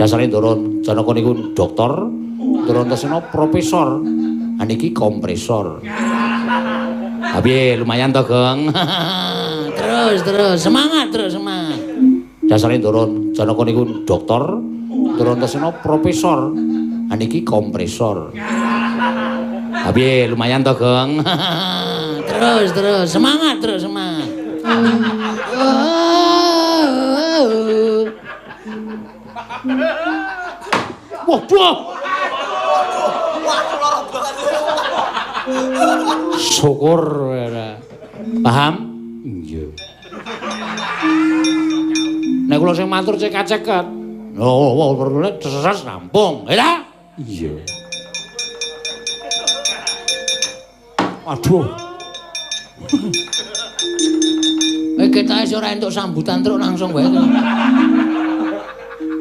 Dasare Ndara Janaka niku doktor, Ndara Antasena profesor. Ha niki kompresor. Ha piye lumayan to, Gong? Terus terus semangat terus semangat. Dasare Ndara Janaka niku doktor, Ndara Antasena profesor. Ha niki kompresor. Ha piye lumayan to, Gong? Terus terus semangat terus semangat. Waduh. Syukur ora. Paham? Iya. Nek kula sing matur cekak-ceket. Oh, oh, perlune ses rampung. Ya ta? Iya. Waduh. Ketoke ora entuk sambutan truk langsung wae.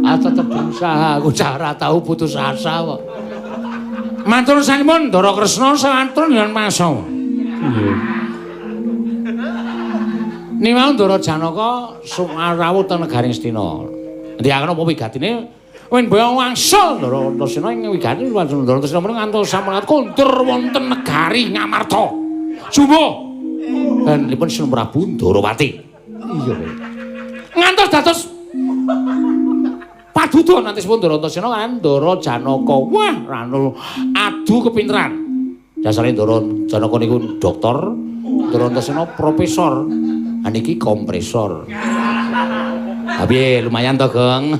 Ah tetep berusaha, aku ora tau putus asa kok. Matur sampun Ndara Kresna sawantun yen masa. Nggih. Niwau Ndara Janaka rawuh teng negaring Astina. Ngendikaken apa wigatine? Wen boyo wangsul Ndara Antasena ing wigati Ndara Antasena menika ngantos sampun kondur wonten negari Ngamarta. Jumbo. Ganipun Sri Prabu Ndarawati. Iya. Ngantos dados paduda nantisipun Ndara Antasena kan Ndara Janaka. Wah, ranu adu kepinteran. Dasare Ndara Janaka niku doktor, Ndara Antasena profesor. Ha niki kompresor. Ha piye lumayan to, Gong?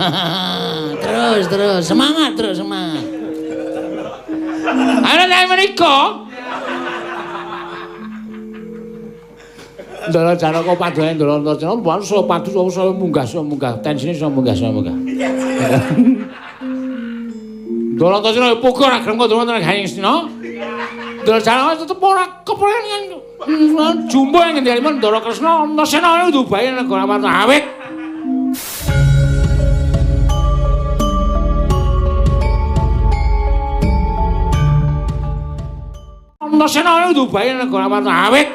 Terus terus semangat terus semangat. Ana nek menika Ndara Janaka padhae Ndara Antasena saya padu saya munggah saya munggah tensine saya munggah saya munggah. Ndara Antasena puga ora gelem kok wonten negari Astina. Ndara Janaka tetep ora kepengen jumbo ing ngendikanipun Ndara Kresna Antasena ndubahi negara Amarta awit. Antasena ndubahi negara Amarta awit.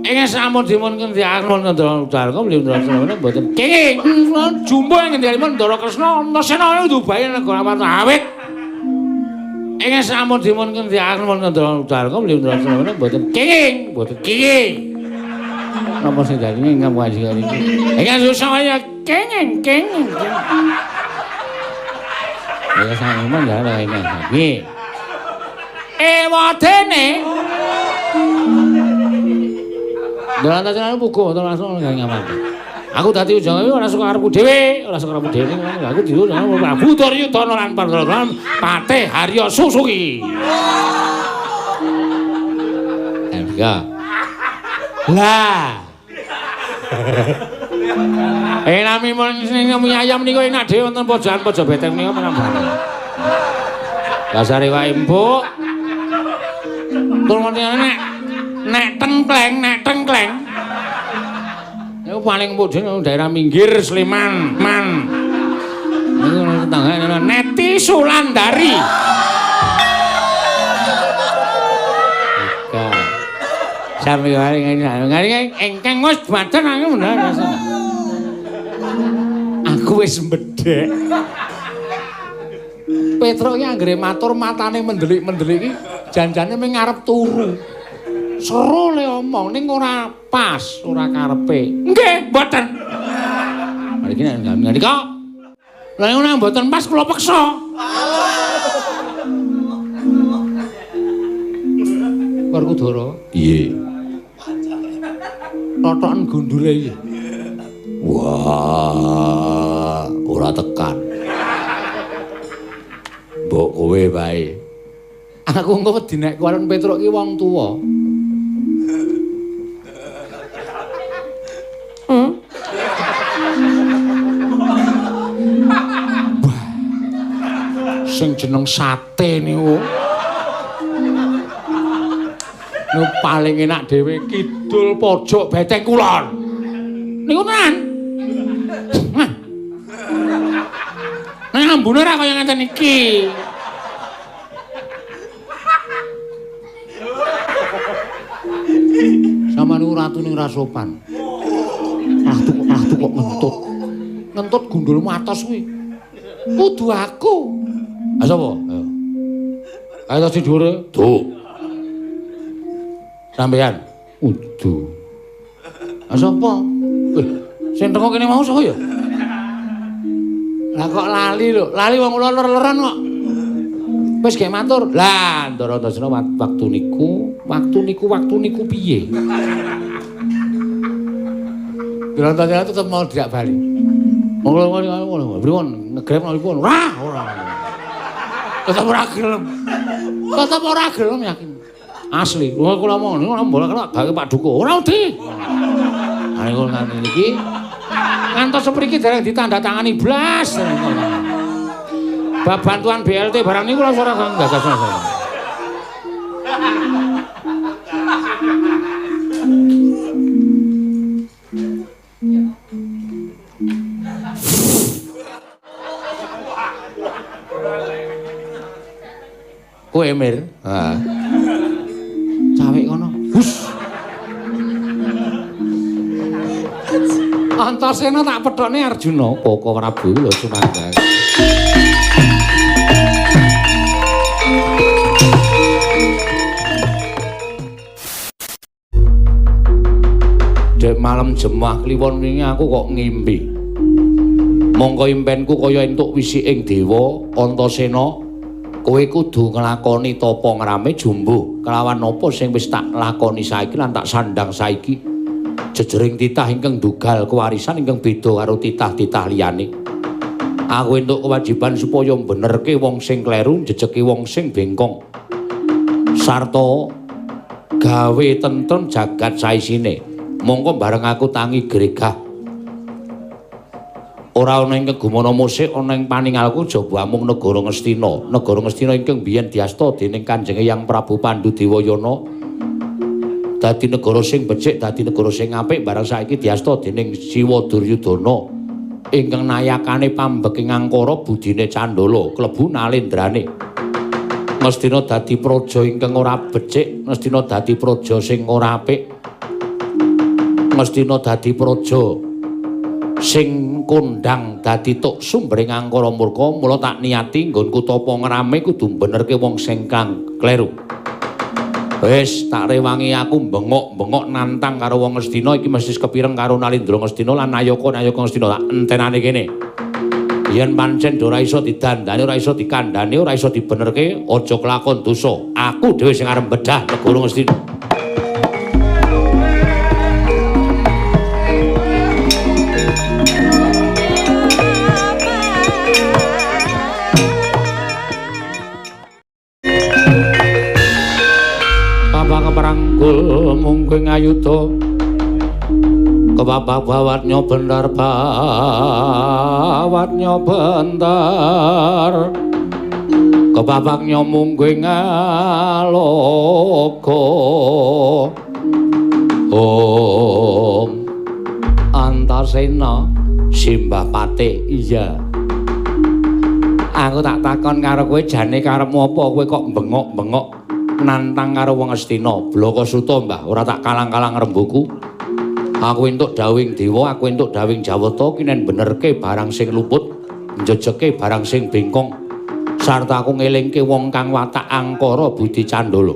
Ing sampun dipun ngendikaken Ndara Janaka beliau Ndara Antasena mboten kenging jumbo ing ngendikanipun Ndara Kresna Antasena ndubahi negara Amarta awit. Ing sampun dipun ngendikaken Ndara Janaka beliau Ndara Antasena mboten kenging, mboten kenging. Napa sing dadi ingkang panjenengan iki? Ingkang susah kenging, kenging. Ya sampun ya ingkang. Nggih. Ewadene Ndara Antasena puguh wonten langsung ngamarta. Aku dadi ujang ora suka karepku dhewe, ora suka karepku dhewe. Aku diundang Prabu Duryudana lan Pandhawa Patih Harya Susuki. Ya. Lah. Nami sing mie ayam niku enak dhewe wonten pojokan pojok beteng niku menambah. Dasare wae empuk. Tur nek tengkleng, nek tengkleng. Niku paling empuk dhewe daerah minggir Sleman, Man. Niku tetanggane Neti Sulandari. Ika. Sami wae ngene ingkang wis baten aku bener. Aku wis mbedhek. Petruk iki anggere matur matane mendelik-mendelik iki janjane mung arep turu. Seru le omong ning ora pas, ora karepe. Nggih, mboten. Mriki nek ngendika. Lah nek mboten pas kula peksa. Werkudara. Piye? Totoken gundule iki. Wah, ora tekan. Mbok kowe wae. Aku engko wedi nek kuwaron Petruk ki wong tuwa. Sing jeneng sate niku. Niku paling enak dhewe kidul pojok beteng kulon. Niku tenan. Nek ambune ora kaya ngeten iki. Sama niku ratune ora sopan. Ratu kok ngentut. Ngentut gundulmu atos kuwi. Kudu aku. Ha sapa? Ayo. Ayo sing dhuwure. Duh. Sampeyan. Kudu. Ha sapa? Sing teko kene mau sapa ya? Lah kok lali lho. Lali wong kula ler-leran kok. Wis gek matur. Lah, Ndara Antasena waktu niku piye? Ndara Antasena tetep mau dijak bali. Ngono pripun ngegrep pripun? Ora, ora. Tetep ora gelem. Tetep ora gelem yakin. Asli. Kula kula omong ora mbola kena gawe Pak Duko. Ora wedi. Ha niku nganti niki ngantos sepriki dereng ditandatangani blas. Bab bantuan BLT barang niku langsung ora gagas. Kowe Mir, heeh. Cawek kono. Hus. Antasena tak pethokne Arjuna, Koko Prabu lho sumangga. Dek malam Jemah Kliwon wingi aku kok ngimpi. Mongko impenku kaya entuk wisiking dewa Antasena. Kowe kudu nglakoni tapa ngrame jumbuh kelawan apa sing wis tak lakoni saiki lan tak sandang saiki. Jejering titah ingkang ndugal kewarisan ingkang beda karo titah-titah liyane. Aku entuk kewajiban supaya mbenerke wong sing kleru, njejeki wong sing bengkong. Sarta gawe tentrem jagat saisine. Mongko bareng aku tangi gregah. Ora ana ingkang gumana musik ana ing paningalku jaba amung negara Ngastina. Negara Ngastina ingkang biyen diasta dening Kanjeng Eyang Prabu Pandu Dewayana. Dadi negara sing becik, dadi negara sing apik bareng saiki diasta dening Siwa Duryudana ingkang nayakane pambeking angkara budine Candala klebu nalendrane. Ngastina dadi praja ingkang ora becik, Ngastina dadi praja sing ora apik. Ngastina dadi praja sing kondang dadi tuk sumbering angkara murka, mula tak niati nggonku tapa ngrame kudu benerke wong sing kang kleru. Wis tak rewangi aku bengok-bengok nantang karo wong Ngastina iki mesti kepireng karo Nalindra Ngastina lan nayaka-nayaka Ngastina tak entenane kene. Yen pancen ora iso didandani, ora iso dikandhani, ora iso dibenerke, aja kelakon dosa. Aku dhewe sing arep bedah negara Ngastina. Mungkin ayuda kebapak bawatnya benar bawatnya bentar kebabaknya mungkin ngaloka. Om Antasena simbah pate. Iya, aku tak takon karo kowe jane karepmu apa kowe kok bengok-bengok nantang karo wong Ngastina. Blaka suta Mbah, ora tak kalang-kalang rembuku. Aku entuk dawing dewa, aku entuk dawing Jawata kinen benerke barang sing luput, njejeke barang sing bengkong. Sarta aku ngelingke wong kang watak angkara budi candala.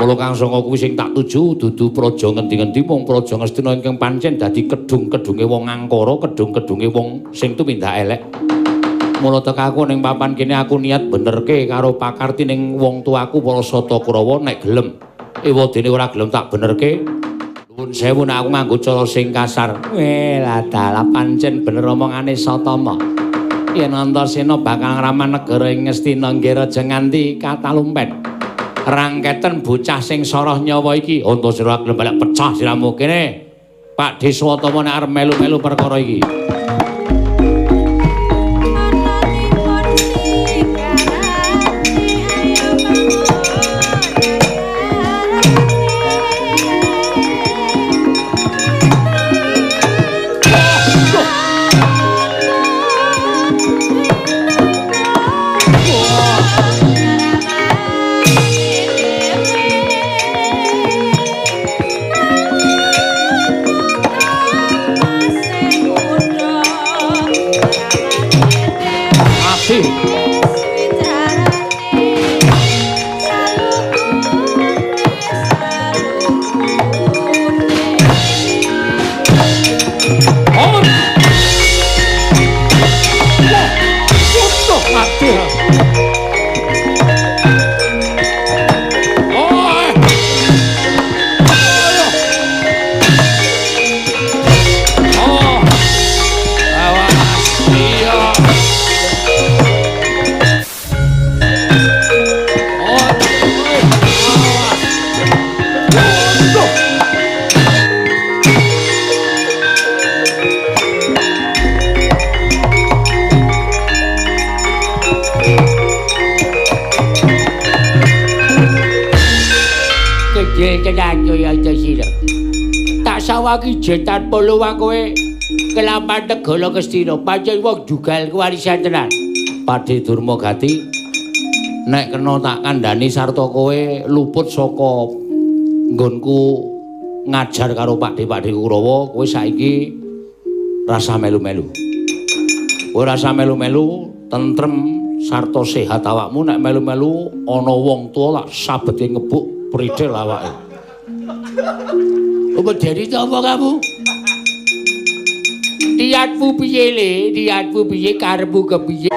Mula kang sanga kuwi sing tak tuju dudu praja ngendi-ngendi mung praja Ngastina ingkang pancen dadi kedung-kedunge wong angkara, kedung-kedunge wong sing tumindak elek. Mula teka aku ning papan kene aku niat benerke karo pakarti ning wong tuaku para Sata Kurawa nek gelem. Ewadene ora gelem tak benerke. Nuwun sewu nek aku nganggo cara sing kasar. Weh, lah dalah pancen bener omongane Satama. Yen Antasena bakal ngraman negara ing Ngastina nggih raja nganti katalumpen. Rangketen bocah sing soroh nyawa iki. Antasena ora gelem balik pecah siramu kene. Pak Deswatama nek arep melu-melu perkara iki. Sing Pandawa ki jetan polo kowe kelapan negara Ngastina pancen wong jugal kewarisan tenan. Padhe Durma Gati nek kena tak kandhani sarta kowe luput saka nggonku ngajar karo pakde-pakde Kurawa, kowe saiki rasa melu-melu. Kowe rasa melu-melu, tentrem sarta sehat awakmu. Nek melu-melu ana wong tuwa lak sabete ngebuk pridhel awake. Apa dadi sapa kamu? Niatmu piye le? Niatmu piye? Karepmu kepiye?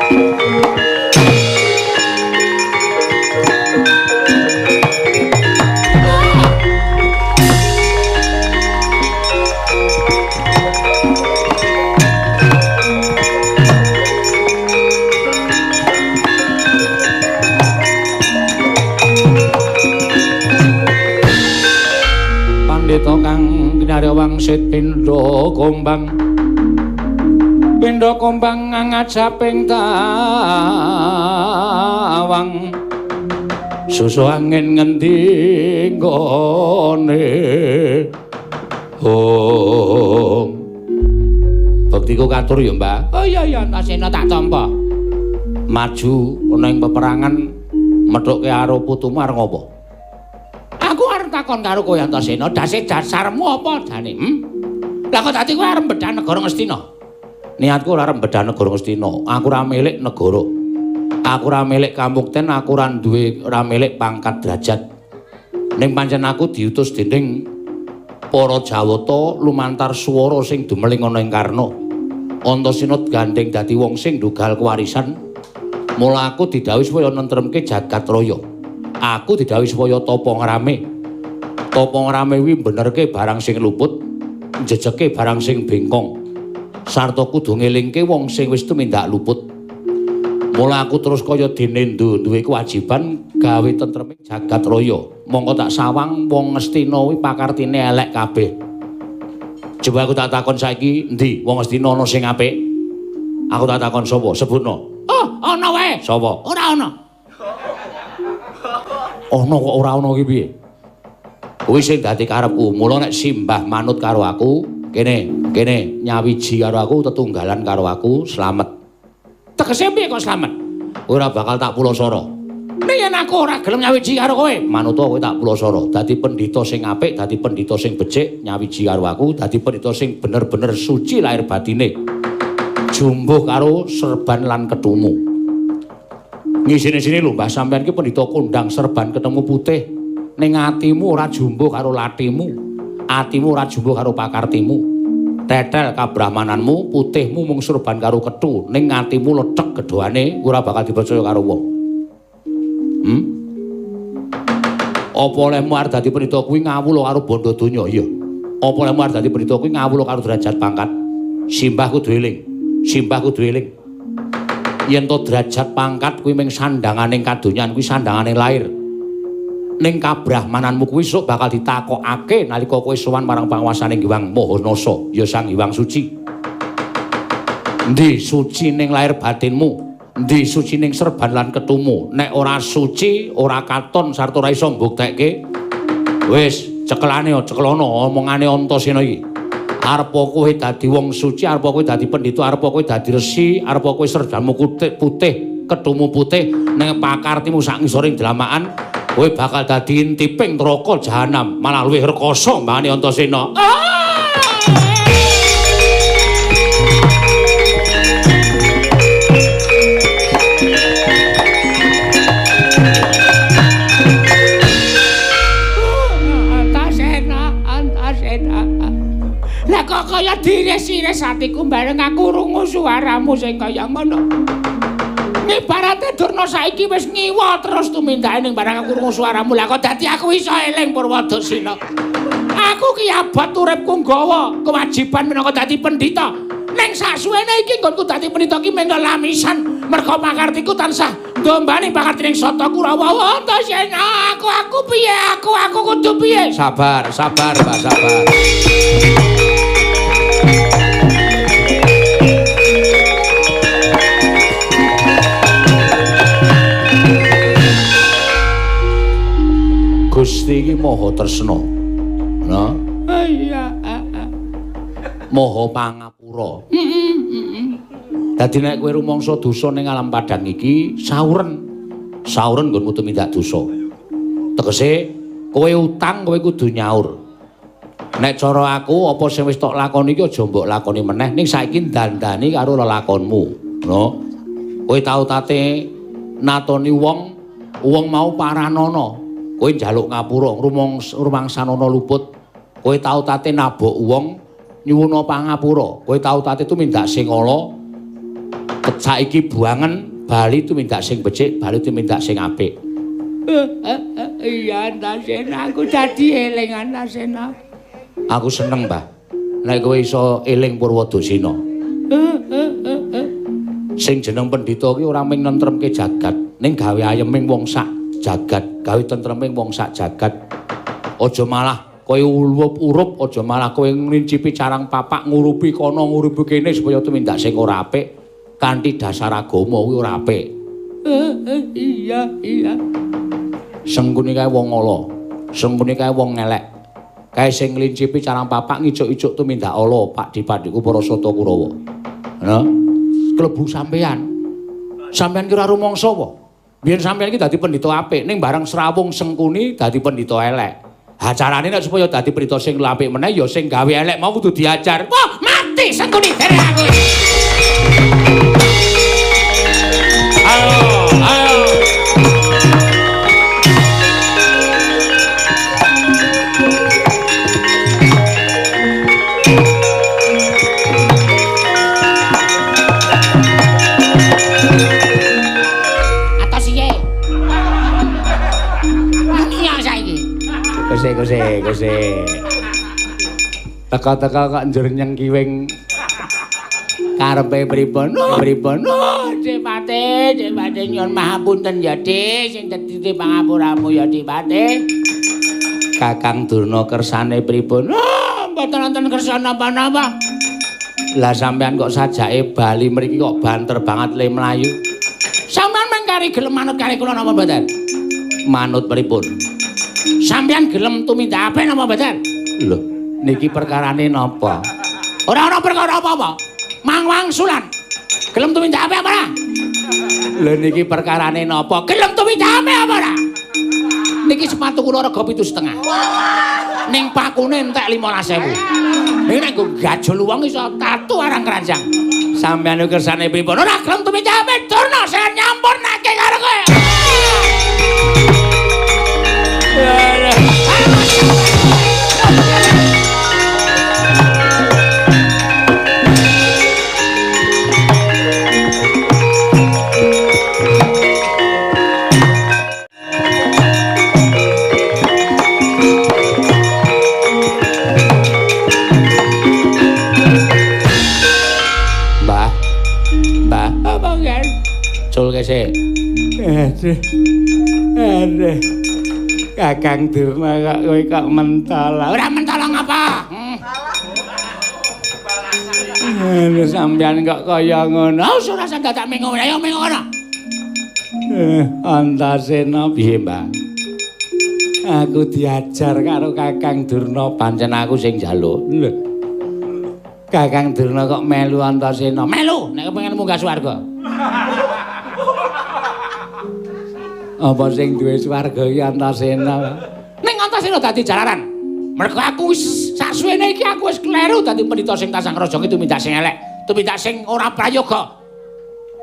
Pandhita kang kinarya wangsit pindha gombang. Pindha kombang ngajaping tawang. Susu angin ngendi nggone. Oh. Bektiku katur ya, Mbah. Oh iya iya, Antasena tak tampa. Maju ana ing peperangan methuke karo putumu arep ngopo? Aku arep takon karo kowe Antasena, dase dasarmu apa jane? Lah kok dadi kowe arep mbedhah negara Ngastina? Niatku ora arep mbedhah negara Ngastina. Aku ora milik negara. Aku ora milik kamukten, aku ora duwe, ora milik pangkat derajat. Ning pancen aku diutus dening para Jawata lumantar swara sing dumeling ana ing Karna. Antasena gandeng dadi wong sing ndugal kewarisan. Mula aku didhawuhi supaya nentremke jagat raya. Aku didhawuhi supaya tapa ngrame. Tapa ngrame kuwi benerke barang sing luput, njejeke barang sing bengkong. Sarta kudu ngelingke wong sing wis tumindak luput. Mula aku terus kaya dene duwe kewajiban gawe tentreme jagat raya. Mongko tak sawang wong Ngastina kuwi pakartine elek kabeh. Coba aku tak takon saiki, endi wong Ngastina ana sing apik? Aku tak takon sapa? Sebutno. Oh, ana wae. Sapa? Ora ana. Ana kok ora ana ki piye? Kuwi sing dadi karepku. Mula nek simbah manut karo aku, kene, kene nyawiji karo aku, tetunggalan karo aku, slamet. Tegese piye kok slamet? Ora bakal tak pulasara. Nek yen aku ora gelem nyawiji karo kowe, manuta kowe tak pulasara. Dadi pendhita sing apik, dadi pendhita sing becik, nyawiji karo aku, dadi pendhita sing bener-bener suci lahir batine. Jumbuh karo serban lan ketumu. Ngisine-sini lho Mbah, sampean ki pendhita kondang serban ketemu putih. Ning atimu ora jumbuh karo latimu. Atimu ora jumbuh karo pakartimu. Tetel kabrahmananmu, putihmu mung serban karo ketu, ning atimu lethek gedhoane ora bakal dipercaya karo wong. Apa olehmu arep dadi pendhita kuwi ngawula karo bondo donya? Iya. Apa olehmu arep dadi pendhita kuwi ngawula karo derajat pangkat? Simbah kudu eling. Simbah kudu eling. Yen to derajat pangkat kuwi mung sandhanganing kadonyan, kuwi sandhangane lair. Ning kabrahmananmu kuwi sok bakal ditakokake nalika kowe sowan marang panguwasane Hyang Maha Nasa, ya Sang Hyang Suci. Endi suci ning lair batinmu? Endi suci ning serban lan ketumu? Nek ora suci, ora katon sarta ora iso mbuktekke. Wis, cekelane cekelono omongane Antasena iki. Arep kowe dadi wong suci, arep kowe dadi pendhita, arep kowe dadi resi, arep kowe serbanmu putih, ketumu putih, ning pakartimu sak ngisoring dlamakan, kowe bakal dadi intiping neraka jahanam, malah luwih rekoso mbane Antasena. Antasena, Antasena. Lah kok kaya diris-iris atiku bareng aku krungu suaramu sing kaya ngono. Ibarate Durna saiki wis ngiwa terus tumindake ning barang aku krungu suaramu. Lah kok dadi aku iso eling Purwadasina. Aku ki abot uripku nggawa kewajiban minangka dadi pendhita. Ning saksuwene iki nggonku dadi pendhita ki mung lamisan merga pakartiku tansah ndombani pakartining Sata Kurawa. Antasena, aku piye? Aku kudu piye? Sabar, sabar, Mbah, sabar. Gusti iki maha tresna. Nah, iya. Maha pangapura. Dadi nek kowe rumangsa dosa ning alam padhang iki sauren. Sauren nggonmu tumindak dosa. Tegese kowe utang kowe kudu nyaur. Nek cara aku apa sing wis tok lakoni iki aja mbok lakoni meneh ning saiki dandani karo lelakonmu. Ngono. Kowe tau tate natoni wong, wong mau paranana. Kowe njaluk ngapura, rumangsanana luput. Kowe tau tate nabok wong nyuwuna pangapura. Kowe tau tate tumindak sing ala. Saiki buangen bali tumindak sing becik, bali tumindak sing apik. Iya Antasena, aku dadi eling Antasena. Aku seneng, Mbah. Nek kowe iso eling Purwadasina. Sing jeneng pendhita ki ora mung nentremke jagat, ning gawe ayeming wong sak jagat, gawe tentreming wong sak jagat. Aja malah kowe ulup-urup, aja malah kowe ngrincipi carang papak ngurupi kono ngurupi kene supaya tumindak sing ora apik kanthi dasar agama kuwi ora apik. Iya, iya. Sengkuni kae wong ala, sengkuni kae wong elek. Kae sing ngrincipi carang papak ngicuk-icuk tumindak ala pakdi-pakdiku para Sata Kurawa. Ngono. Klebu sampean. Sampean ki ora rumangsa apa? Biyen sampean iki dadi pendhita apik, ning bareng srawung Sengkuni dadi pendhita elek. Ha carane nek supaya dadi pendhita sing apik meneh ya sing gawe elek mau kudu diajar. Wah, mati Sengkuni dere aku. Ayo, ayo. Kose, kose. Teka-teka kok njur nyengkiwing karepe pripun? Pripun? Oh, Dipate, Dipate nyuwun mahapunten ya, Dik, sing dadi pangapuramu ya, Dipate. Kakang Durna kersane pripun? Oh, mboten wonten kersa napa-napa. Lah sampean kok sajake bali mriki kok banter banget le mlayu. Sampean mengkari gelem manut kali kula napa mboten? Manut pripun? Sampeyan gelem tumindak apik napa mboten? Lho, niki perkarane napa? Ora ana perkara apa-apa. Mangwangsulan. Gelem tumindak apik apa ora? Lho niki perkarane napa? Gelem tumindak apik apa ora? Niki sepatu kula rega 7,5. Ning pakune entek 15.000. Niki nek nggo gajul wong iso tatu arang keranjang. Sampeyan kersane pripun? Ora gelem tumindak apik, Durna saya nyampurnake karo kowe. Mbah, Mbah, apa kan? Cul kese. Aduh, aduh. Kakang Durna kok kowe kok mentol. Ora mentol ngapa? Aduh, sampean kok kaya ngono. Oh, ora usah dadak mengo. Ayo mengo kono. Antasena piye, Mbah? Aku diajar karo Kakang Durna, pancen aku sing njaluk. Lho. Kakang Durna kok melu Antasena? Melu nek kepengin munggah swarga. Apa sing duwe swarga iki Antasena? Ning Antasena dadi jalaran. Mergo aku wis saksuwene iki aku wis kleru dadi pendhita sing tansah ngraja ki tumindak sing elek, tumindak sing ora prayoga.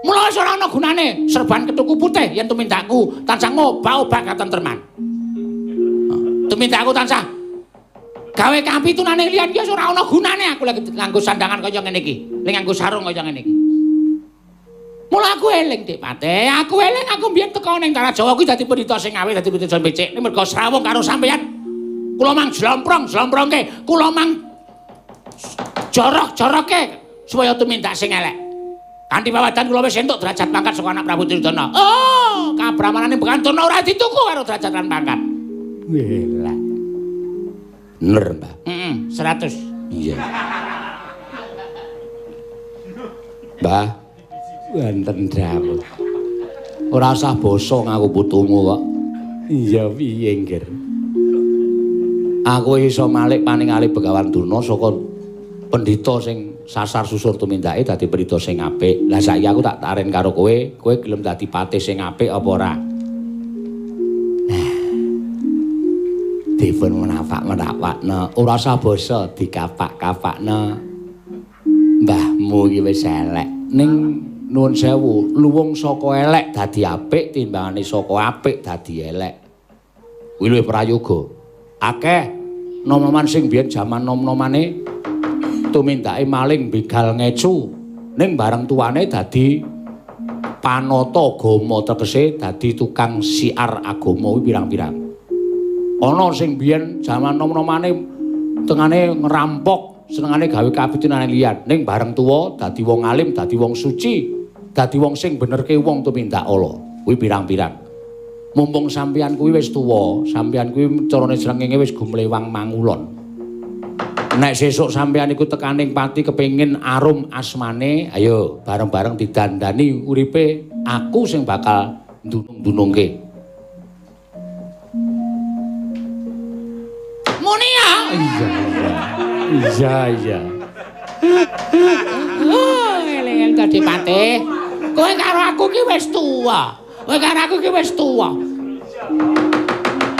Mula wis ora ana gunane serban kethuku putih yen tumindakku tansah ngobah-obah katentreman. Tumindakku tansah gawe kapitunane liyan ki wis ora ana gunane aku lagi nganggo sandangan kaya ngene iki, ning nganggo sarung kaya ngene iki. Mula aku eling, Dik Pate. Aku eling aku mbiyen teko ning Tanah Jawa kuwi dadi pendhita sing aweh, dadi pendhita becik. Ning mergo srawung karo sampeyan. Kula mang jlomprong-jlomprongke, kula mang jorok-jorokke supaya tumindak sing elek. Kanthi pawadan kula wis entuk derajat pangkat saka anak Prabu Duryudana. Oh, kabramanane Bekan Durna ora dituku karo derajat lan pangkat. Wela. Bener, Mbah. Heeh, 100. Iya. Mbah, wonten dawuh. Ora usah basa ngaku putumu kok. Iya piye, Ngger? Aku iso malik paningali Begawan Durna saka Pendhita sing sasar susur tumindake dadi pendhita sing apik. Lah saiki aku tak taren karo kowe, kowe gelem dadi patih sing apik apa ora? Nah. Dipun menapak-menapakno, ora usah basa dikapak-kapakno. Mbahmu iki wis elek. Ning nuwun sewu, luwung saka elek dadi apik timbangane saka apik dadi elek. Kuwi luwih prayoga. Akeh nom-noman sing biyen jaman nom-nomane tumindake maling begal ngecu, ning bareng tuane dadi panata agama, tegese dadi tukang siar agama kuwi pirang-pirang. Ana sing biyen jaman nom-nomane tengane ngerampok, senengane gawe kabitinane liyan, ning bareng tuwa dadi wong alim, dadi wong suci, dadi wong sing benerke wong tumindak ala. Kuwi pirang-pirang. Mumpung sampeyan kuwi wis tuwa, sampeyan kuwi carane srengenge wis gumlewang mangulon. Nek sesuk sampeyan iku tekaning pati kepengin arum asmane, ayo bareng-bareng didandani uripe, aku sing bakal ndunung-ndunungke. Muni ya? Iya, iya. Oh, eleng dadi patih. Kowe karo aku ki wis tuwa. Kowe karo aku ki wis tuwa.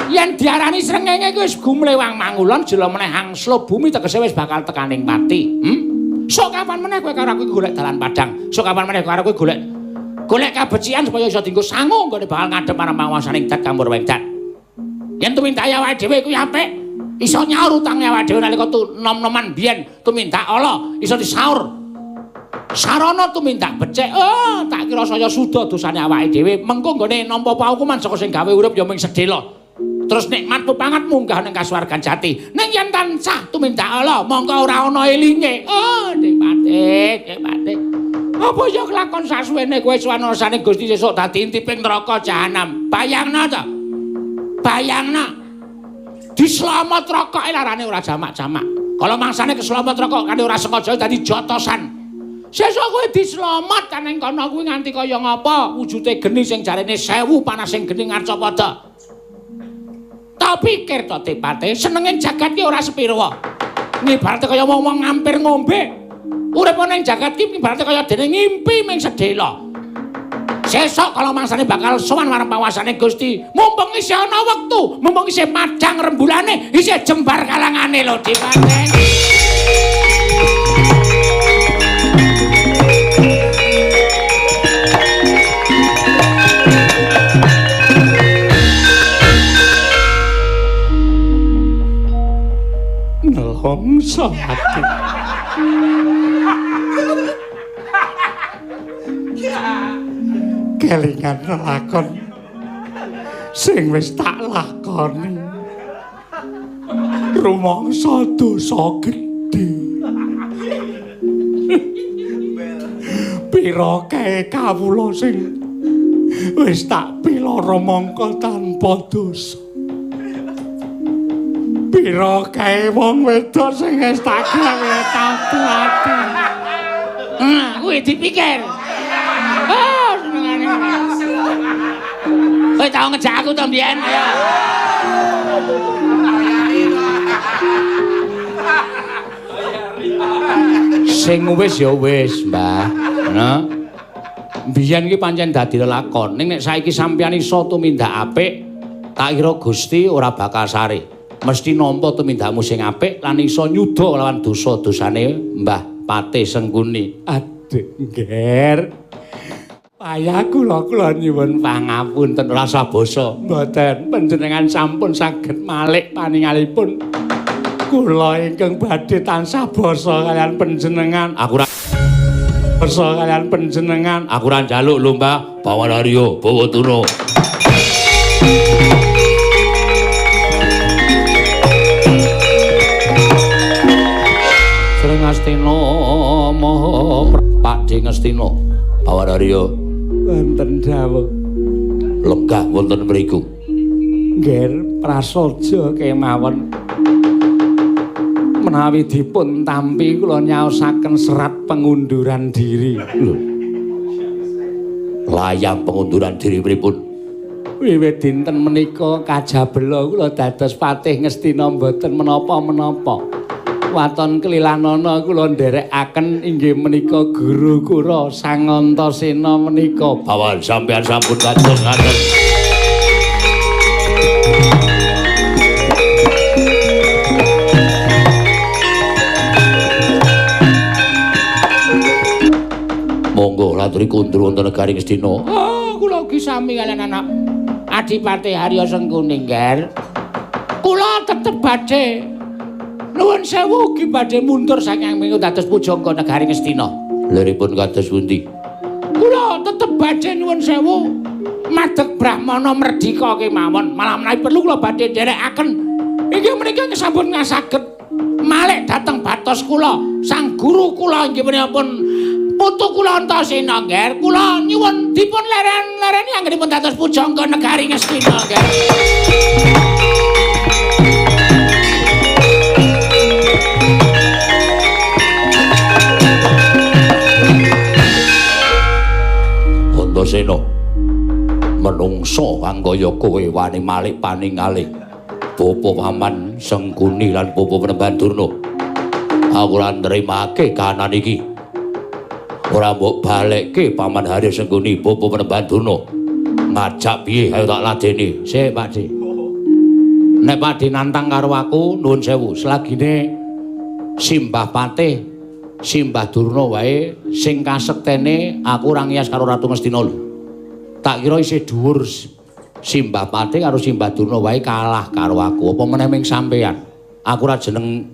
Yen diarani srengenge kuwi wis gumlewang mangulon jela meneh angslup bumi tegese wis bakal tekaning pati. Sok kapan meneh kowe karo aku golek dalan padang. Sok kapan meneh karo kowe golek golek kabecikan supaya iso dienggo sangu nggone bakal ngadhep marang panguwasaning Dat Kamur Wengdat. Yen tumindake awake dhewe kuwi apik, iso nyaur utange awake dhewe nalika nom-noman biyen tumindak ala iso disaur. Sarana tumindak becik. Oh, tak kira saya suda dosane awake dhewe. Mengko nggone nampa paukuman saka sing gawe urip ya mung sedhela. Terus nikmat pepangat munggah ning kasuwargan jati. Ning yen tansah tumindak ala, mongko ora ana elinge. Oh, Dipatih, Dipatih. Apa ya kelakon sasuwene kowe suwanasane Gusti sesuk dadi intiping neraka jahanam. Bayangno to. Bayangno. Dislamot rokoke larane ora jamak-jamak. Kala mangsane keslamot rokok kane ora sengaja dadi jotosan. Sesuk kowe dislamot ning kono kuwi nganti kaya ngapa wujude geni sing jarene 1000 panas sing geni ngarcapada. Tak pikir to Dipate, senenge jagat ki ora sepiro. Ngibarate kaya wong-wong ngampir ngombe. Urip ning jagat ki ibarate kaya dene ngimpi ming sedhela. Sesuk kala mangsane bakal sowan marang pawasane Gusti, mumpung isih ana wektu, mumpung isih padhang rembulane, isih jembar kalangane lho Dipate. Nelongso ati. Kelingan lakon sing wis tak lakoni. Rumangsa dosa gedhe. Pira kae kawula sing wis tak piloro mangka tanpa dosa. Pira kae wong wedok sing wis tak gawe tapu ati. Kuwi dipikir. Oh, senengane. Kowe tau ngejak aku to mbiyen? Ayo. Sing wis ya wis, Mbah. Ngono. Mbiyen iki pancen dadi lelakon. Ning nek saiki sampeyan iso tumindak apik, tak kira Gusti ora bakal sare. Mesti nampa tumindakmu sing apik lan iso nyuda lawan dosa-dosane Mbah Patih Sengkuni. Aduh, Ngger. Payah kula kula nyuwun pangapunten rasa basa. Mboten, panjenengan sampun saged malik paningalipun. Kula ingkang badhe tansah basa kaliyan panjenengan. Aku ora basa kaliyan panjenengan. Aku ora njaluk lho, Mbah. Bawa Arya, bawa tuna. Sring Ngastina maha Pakde Ngastina. Bawa Arya. Wonten dawuh. Lenggah wonten mriku. Ngger prasaja kemawon. Menawi dipun tampi kula nyaosaken serat pengunduran diri. Lho. Layang pengunduran diri pripun? Wiwit dinten menika kajabela kula dados patih Ngastina mboten menapa-menapa. Waton kelilanana kula nderekaken inggih menika guru kula Sang Antasena menika. Bawan sampeyan sampun kados ngaten. Monggo laturi kundur wonten negari Ngastina. Oh, kula ugi sami kaliyan anak Adipati Harya Sengkuni, Ngger. Kula tetep badhe nuwun sewu ugi badhe mundur saking minggu dados pujangga negari Ngastina. Liripun kados pundi? Kula tetep badhe nuwun sewu madeg brahmana merdika kemawon. Malah menawi perlu kula badhe nderekaken inggih menika sampun saged malik dhateng batos kula. Sang guru kula inggih menika pun putu kula Antasena, Ngger. Kula nyuwun dipun leren-lereni anggenipun dados pujangga negari Ngastina, Ngger. Antasena, menungso kang kaya kowe wani malik paningalih bapa paman Sengkuni lan bapa Panembahan Durna. Aku ora nrimake kahanan iki. Ora mbok balekke paman Harya Sengkuni bapa Panembahan Durna. Ngajak piye ayo tak ladeni. Sik, Pakde. Nek Pakde nantang karo aku nuwun sewu, selagine Simbah Patih Simbah Durna wae sing kasektene aku ora ngiyas karo Ratu Ngastina lho. Tak kira isih dhuwur Simbah Patih karo Simbah Durna wae kalah karo aku. Apa meneh ming sampeyan? Aku ora jeneng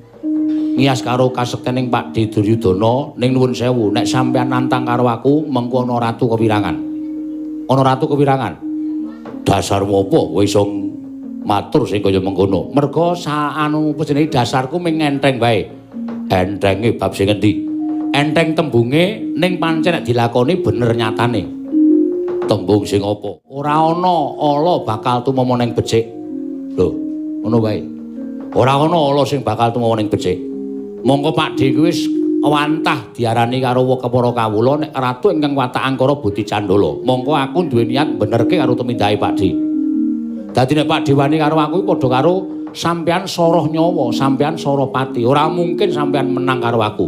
ngiyas karo kasektening Pakde Duryudana ning nuwun sewu, nek sampeyan nantang karo aku mengko ana ratu kewirangan. Ana ratu kewirangan. Dasarmu apa kowe iso matur sing kaya mengkono? Merga anu apa jenenge dasarku ming enteng wae. Entenge bab sing endi? Enteng tembunge ning pancen nek dilakoni bener nyatane. Tembung sing apa? Ora ana ala bakal tumama ning becik. Lho, ngono wae. Ora ana ala sing bakal tumama ning becik. Mongko Pakde kuwi wis wantah diarani karo para kawula nek ratu ingkang watak angkara budi candala. Mongko aku duwe niat benerke karo tumindake Pakde. Dadi nek Pakde wani karo aku padha karo sampeyan soroh nyawa, sampeyan soroh pati. Ora mungkin sampeyan menang karo aku.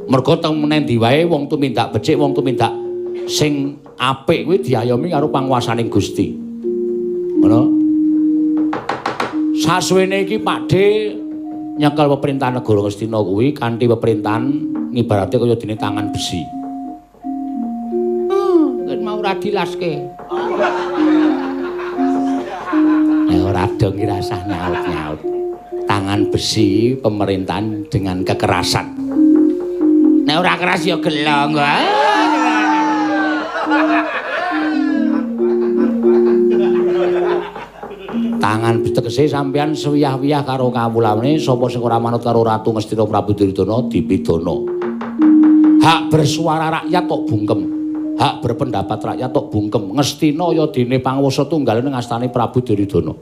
Mergo teng menendi wae wong tumindak becik, wong tumindak sing apik kuwi diayomi karo panguwasaning Gusti. Ngono. Sasuwene iki Pakde nyekel pemerintahan negara Ngastina kuwi kanthi pemerintahan ngibarate kaya dene tangan besi. Ket mau ora dilaske. Nek ora dong ki rasah nyaut-nyaut. Tangan besi pemerintahan dengan kekerasan. Nek ora keras ya gelo. Tangan tegese sampeyan sewiyah-wiyah karo kawulane sapa sing ora manut karo Ratu Ngastina Prabu Duryudana dipidana. Hak bersuara rakyat tok bungkem. Hak berpendapat rakyat tok bungkem. Ngastina ya dene panguwasa tunggal ning astane Prabu Duryudana.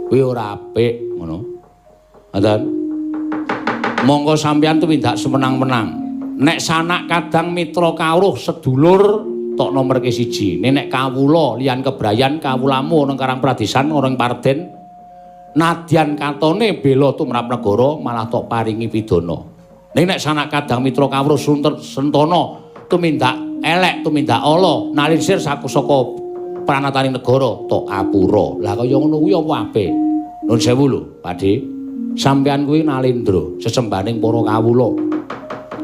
Kuwi ora apik ngono. Ngoten. Monggo sampeyan tumindak semenang-menang. Nek sanak kadang mitra kawruh sedulur tok nomer ke siji. Nek kawula liyan kebrayan kawulamu ana Karang Pradesan ana ing Parden nadyan katone bela tumrap negara malah tok paringi pidana. Ning nek sanak kadang mitra kawruh sentana tumindak elek tumindak ala nalisir saka pranataning negara tok apura. Lah kaya ngono kuwi apa apik? Nuwun sewu lho, Pakde. Sampeyan kuwi nalendra sesembahaning para kawula.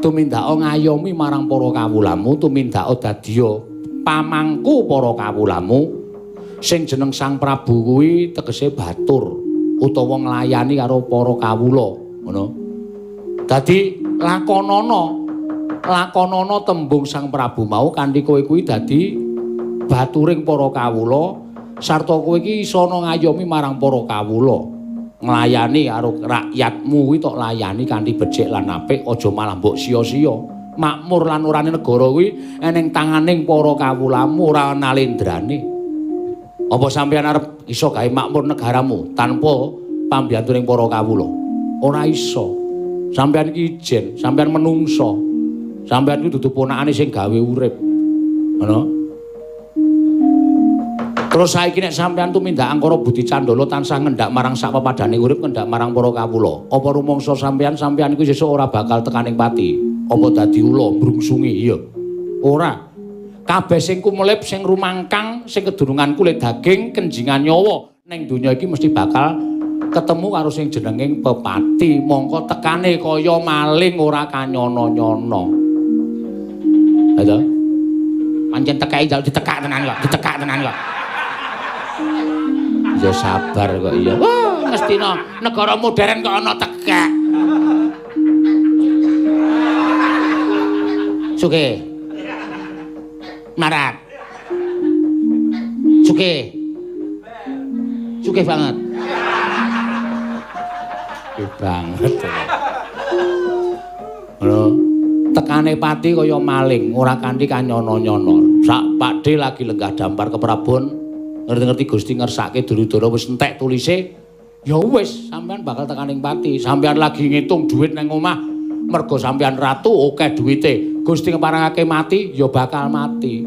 Tumindaka ngayomi marang para kawulamu, tumindaka dadiya pamangku para kawulamu. Sing jeneng Sang Prabu kuwi tegese batur utawa nglayani karo para kawula, ngono. Dadi lakonana tembung Sang Prabu mau kanthi kowe kuwi dadi baturing para kawula sarta kowe iki iso ngayomi marang para kawula. Nglayani karo rakyatmu kuwi tok layani kanthi becik lan apik, aja malah mbok sia-sia. Makmur lan orane negara kuwi eneng tanganing para kawulamu, ora nalendrane. Apa sampeyan arep iso gawe makmur negaramu tanpa pambiyantuning para kawula? Ora iso. Sampeyan iki ijen, sampeyan menungso. Sampeyan kuwi dudu ponakane sing gawe urip. Ngono. Terus saiki nek sampeyan tumindak angkara budi candala tansah ngendak marang sak pepadane urip, ngendak marang para kawula. Apa rumangsa sampeyan iku sesuk ora bakal tekaning pati? Apa dadi ula mbrungsungi? Iya. Ora. Kabeh sing kumelip, sing rumangkang, sing kedunungan kulit daging, kenjingan nyawa ning donya iki mesti bakal ketemu karo sing jenenging pepati. Mongko tekane kaya maling ora kanyono-nyono. Ha to? Pancen tekake njaluk ditekak tenan kok, ditekak tenan kok. Ya sabar kok iya. Wah, Ngastina negara modern kok ana tekek. Sugih. Marat. Sugih. Sugih banget. Sugih banget. Ngono. Tekane pati kaya maling, ora kanthi kanyono-nyono. Sak Pakde lagi lenggah dampar ke Prabon, ngerti-ngerti Gusti ngersake Duryudana wis entek tulise, ya wis sampean bakal tekaning pati. Sampean lagi ngitung duit nang omah, mergo sampean ratu akeh duwite. Gusti ngeparangake mati, ya bakal mati.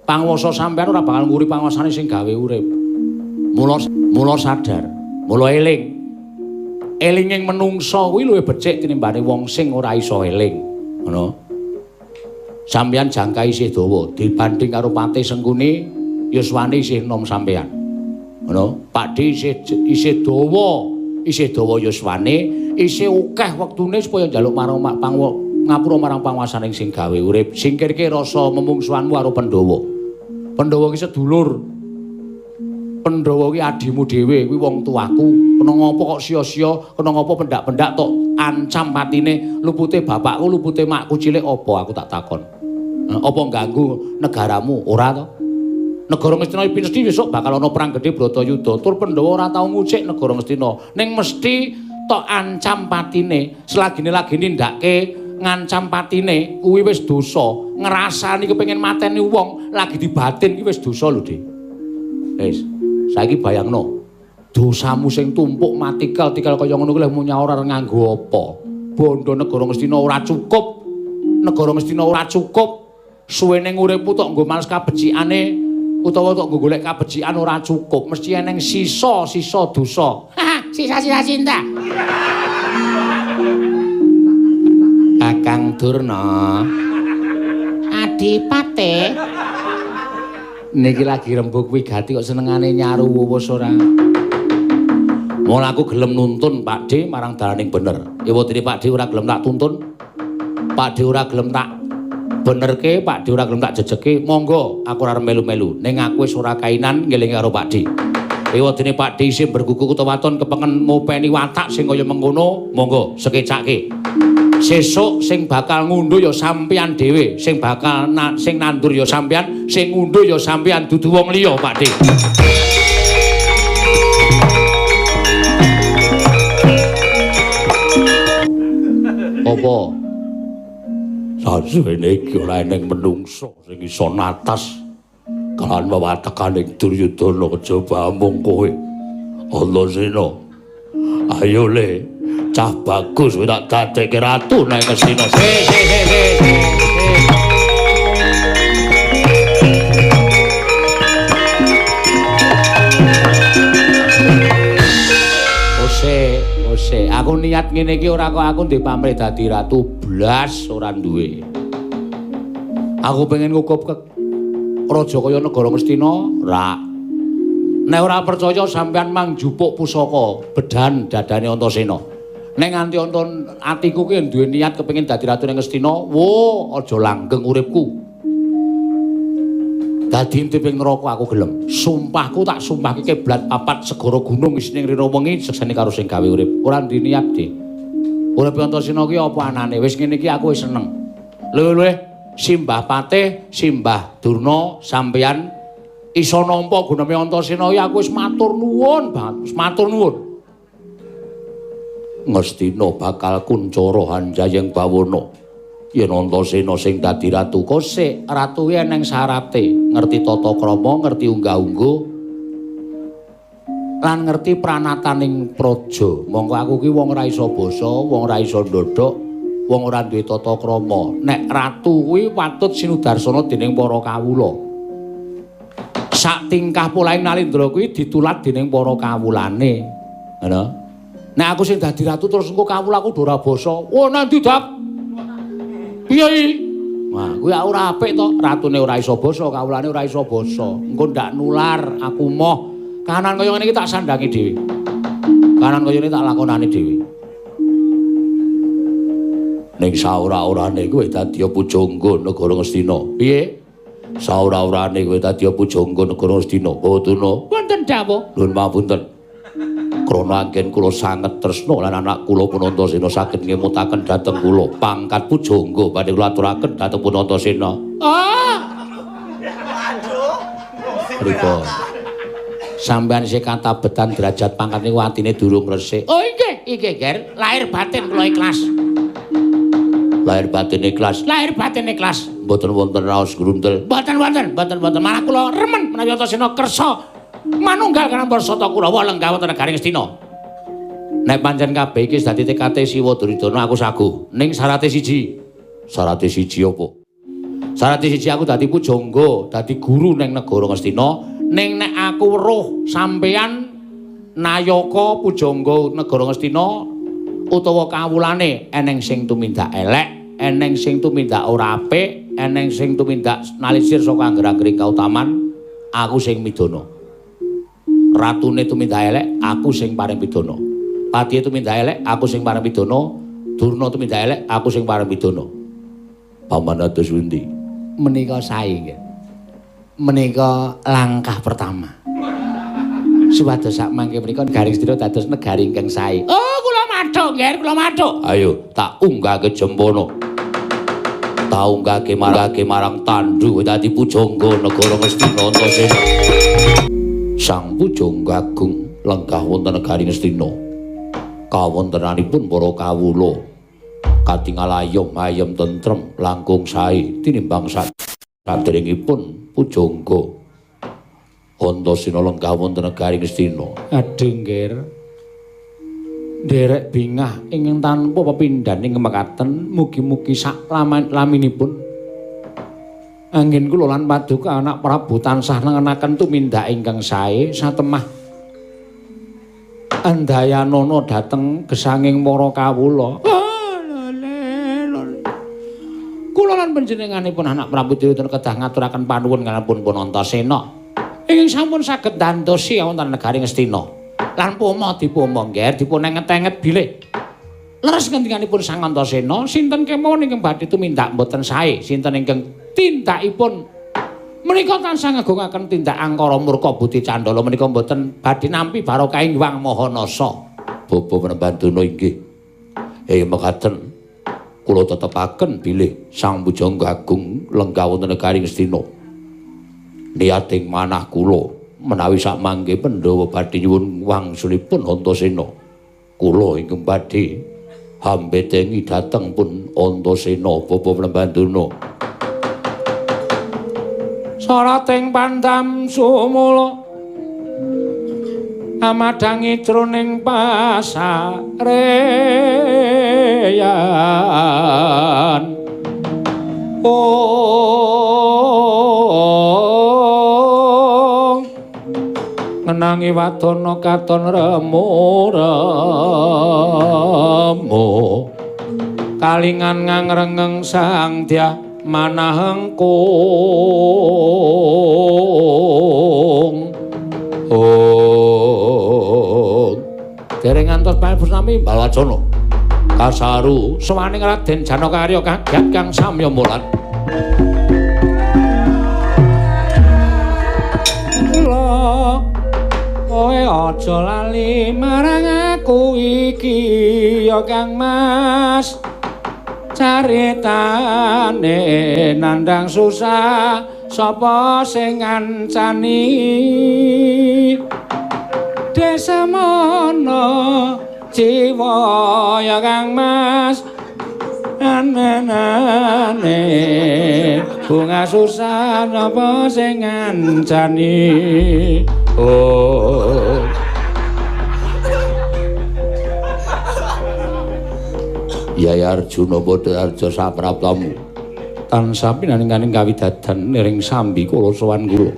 Panguwasa sampean ora bakal nguri panguwasane sing gawe urip. Mula sadar, mula eling. Elinging menungsa kuwi luwih becik tinimbane wong sing ora iso eling. Ngono. Sampeyan jangka isih dawa dibanding karo Patih Sengkuni, yuswane isih enom sampeyan. Ngono. Pakde isih dawa, isih dawa yuswane, isih akeh wektune supaya njaluk marang ngapura marang panguwasaning sing gawe urip. Singkirke rasa memungsuhanmu karo Pandhawa. Pandhawa ki sedulur. Pandhawa ki adimu dhewe, kuwi wong tuaku. Kena ngopo kok sia-sia, kena ngopo pendak-pendak tok ancam patine, lupute bapakku, lupute makku cilik apa aku tak takon. Apa ngganggu negaramu? Ora to. Negara Ngastina mesti besok bakal ana perang gedhe Bratayuda. Tur Pandhawa ora tau ngucik negara Ngastina. Ning mesti tok ancam patine. Selagine lagi nindake ngancam patine kuwi wis dosa. Ngrasani kepengin mateni wong lagi dibatin ki wis dosa lho, Dik. Wis, saiki bayangno. Dosamu sing tumpuk matikel-tikel kaya ngono kuwi leh munyaur arep nganggo apa? Bondo negara Ngastina ora cukup. Negara Ngastina ora cukup. Suwene uripmu tok nggo males kabecikane utawa tok nggo golek kabecikan ora cukup. Mesti eneng sisa-sisa dosa. Sisa-sisa cinta. Kakang Durna. Adipate. Niki lagi rembug wigati kok senengane nyaru wuwus ora. Mula aku gelem nuntun Pakde marang dalaning bener. Ewadene Pakde ora gelem tak tuntun. Pakde ora gelem tak benerke, Pakde ora gelem tak jejeke. Monggo aku ora melu-melu. Ning aku wis ora kainan ngelingi karo Pakde. Ewadene Pakde isih bergugu utawa waton kepengen ngopeni watak sing kaya mengkono, monggo sekecake. Sesuk sing bakal ngundhuh ya sampeyan dhewe, sing bakal sing nandur ya sampeyan, sing ngundhuh ya sampeyan dudu wong liya, Pakde. Apa? Sasuwene iki ora eneng menungsa sing iso natas kalawan wewatekaning Duryudana kejaba amung kowe. Antasena. Ayo le, cah bagus kowe tak dadekke ratu nang Ngastina. Se se se se. Ose, ose, aku niat ngene iki ora kok aku ndek pamrih dadi ratu blas ora duwe. Aku pengen ngukup ke raja kaya negara Ngastina, ra. Nek ora percaya sampean mang njupuk pusaka bedan dadane Antasena. Nek nganti atiku ki duwe niat kepengin dadi ratu ning Ngastina, wo aja langgeng uripku. Dadi intiping neraka aku gelem. Sumpahku tak sumpahke kiblat papat segara gunung isine rina wengi sekseni karo sing gawe urip. Ora ndek niat, Dik. Urip Antasena ki apa anane? Wis ngene iki aku wis seneng. Luwih-luwih Simbah Patih, Simbah Durna sampeyan iso nampa guname Antasena iki aku wis matur nuwun banget, wis matur nuwun. Ngastina bakal kuncara hanjayeng bawana. Yen Antasena sing dadi ratu kosek, ratu kuwi eneng syarate, ngerti tata krama, ngerti unggah-ungguh, lan ngerti pranataning praja. Mongko aku ki wong ora iso basa, wong ora iso ndodhok, wong ora duwe tata krama. Nek ratu kuwi patut sinudarsana dening para kawula. Sak tingkah polahing Nalindra kuwi ditulat dening para kawulane. Ngono. Nek aku sing dadi ratu terus engko kawulaku do ora basa. Oh nanti dap. Piye iki? Wah, kuwi ora apik to. Ratune ora iso basa, kawulane ora iso basa. Engko ndak nular, aku moh. Kahanan kaya ngene iki tak sandangi dhewe. Kahanan kaya ngene tak lakonane dhewe. Ning saora-orane kowe dadi pujangga negara Ngastina. Piye? Saora-orane kowe dadi pujangga negara Ngastina. Bawa wonten dawuh. Nuwun pangapunten. Krana anggen kula sanget tresna lan anak kula Punantasena saged ngemutaken dhateng kula pangkat pujangga badhe kula aturaken dhateng Punantasena. Ah. Aduh. Pripun? Sampeyan isih katabetan derajat pangkat niku atine durung resik. Oh inggih, inggih, Ger. Lahir batin kula ikhlas. Lahir batin ikhlas. Lahir batin ikhlas. Mboten wonten raos grundel. Mboten wonten, mboten wonten. Malah kula remen menawi Antasena kersa manunggal karo para Sata Kurawa lenggah wonten negari Ngastina. Nek pancen kabeh iki dadi tekate Siwa Duryudana aku sagu. Ning syarate siji. Syarate siji apa? Syarate siji aku dadi pujangga, dadi guru ning negara Ngastina. Ning nek aku weruh sampeyan nayaka pujangga negara Ngastina utawa kawulane eneng sing tumindak elek, eneng sing tumindak ora apik, eneng sing tumindak nalisir saka angger-anggering kautaman, aku sing midana. Ratune tumindak elek, aku sing paring pidana. Patihe tumindak elek, aku sing paring pidana. Durna tumindak elek, aku sing paring pidana. Paman atus pundi? Menika sae nggih. Menika langkah pertama. Supados sak mangke menika negari Ngastina dados negari ingkang sae. Oh, kula mathuk, nggih, kula mathuk. Ayo, tak unggahke jempana. Tak unggahke marang tandu dadi pujangga negara Ngastina Antasena. Sang Pujangga Agung lenggah wonten negari Ngastina. Kawontenanipun para kawula katingal ayom ayem tentrem langkung sae tinimbang saderengipun pujangga Antasena lenggah wonten negari Ngastina. Aduh nggih. Nderek bingah ingkang tanpa pepindhan ing mekaten mugi-mugi sak laminipun anggen kula lan paduka anak Prabu tansah nengenaken tumindak ingkang sae satemah andayanana dhateng gesanging para kawula. Kula lan panjenenganipun anak Prabu Duryudana kedah ngaturaken panuwun kalampun pun Antasena ingkang sampun saged ndantosi wonten negari Ngastina. Lan poma dipoma nggih dipun enget-enget bilih leres ngendikanipun Sang Antasena sinten kemawon ingkang badhe tumindak mboten sae, sinten ingkang tindakipun menika tansah ngagungaken tindak angkara murka budi candala menika mboten badhe nampi barokah ing Hyang Maha Nasa. Bapa Prembandana inggih. Mekaten kula tetepaken bilih Sang Pujangga Agung lenggah wonten negari Ngastina. Niating manah kula menawi sak mangke Pandhawa badhe nyuwun wangsulipun Antasena. Kula ingkang badhe hambetengi dhateng pun Antasena Bapa Prembandana. Sarating pandam sumula amadhangi jroning pasareyan. Oh, ngenangi wadana katon remu-remu kalingan ngangrengeng sang dyah manahengkung. Oh, dereng ngantos pamusnami Balwacana kasaru sowaning Raden Janakarya kaget kang samya mulat. Kula kowe aja lali marang aku iki ya Kang Mas. Caritane nandang susah sapa sing ngancani desa mono jiwa ya Kang Mas anane bunga susah sapa sing ngancani. Oh, Yai Arjuna padha arja sapraptamu tansah pinaningkaning kawidadan niring sambi kula sowan kula.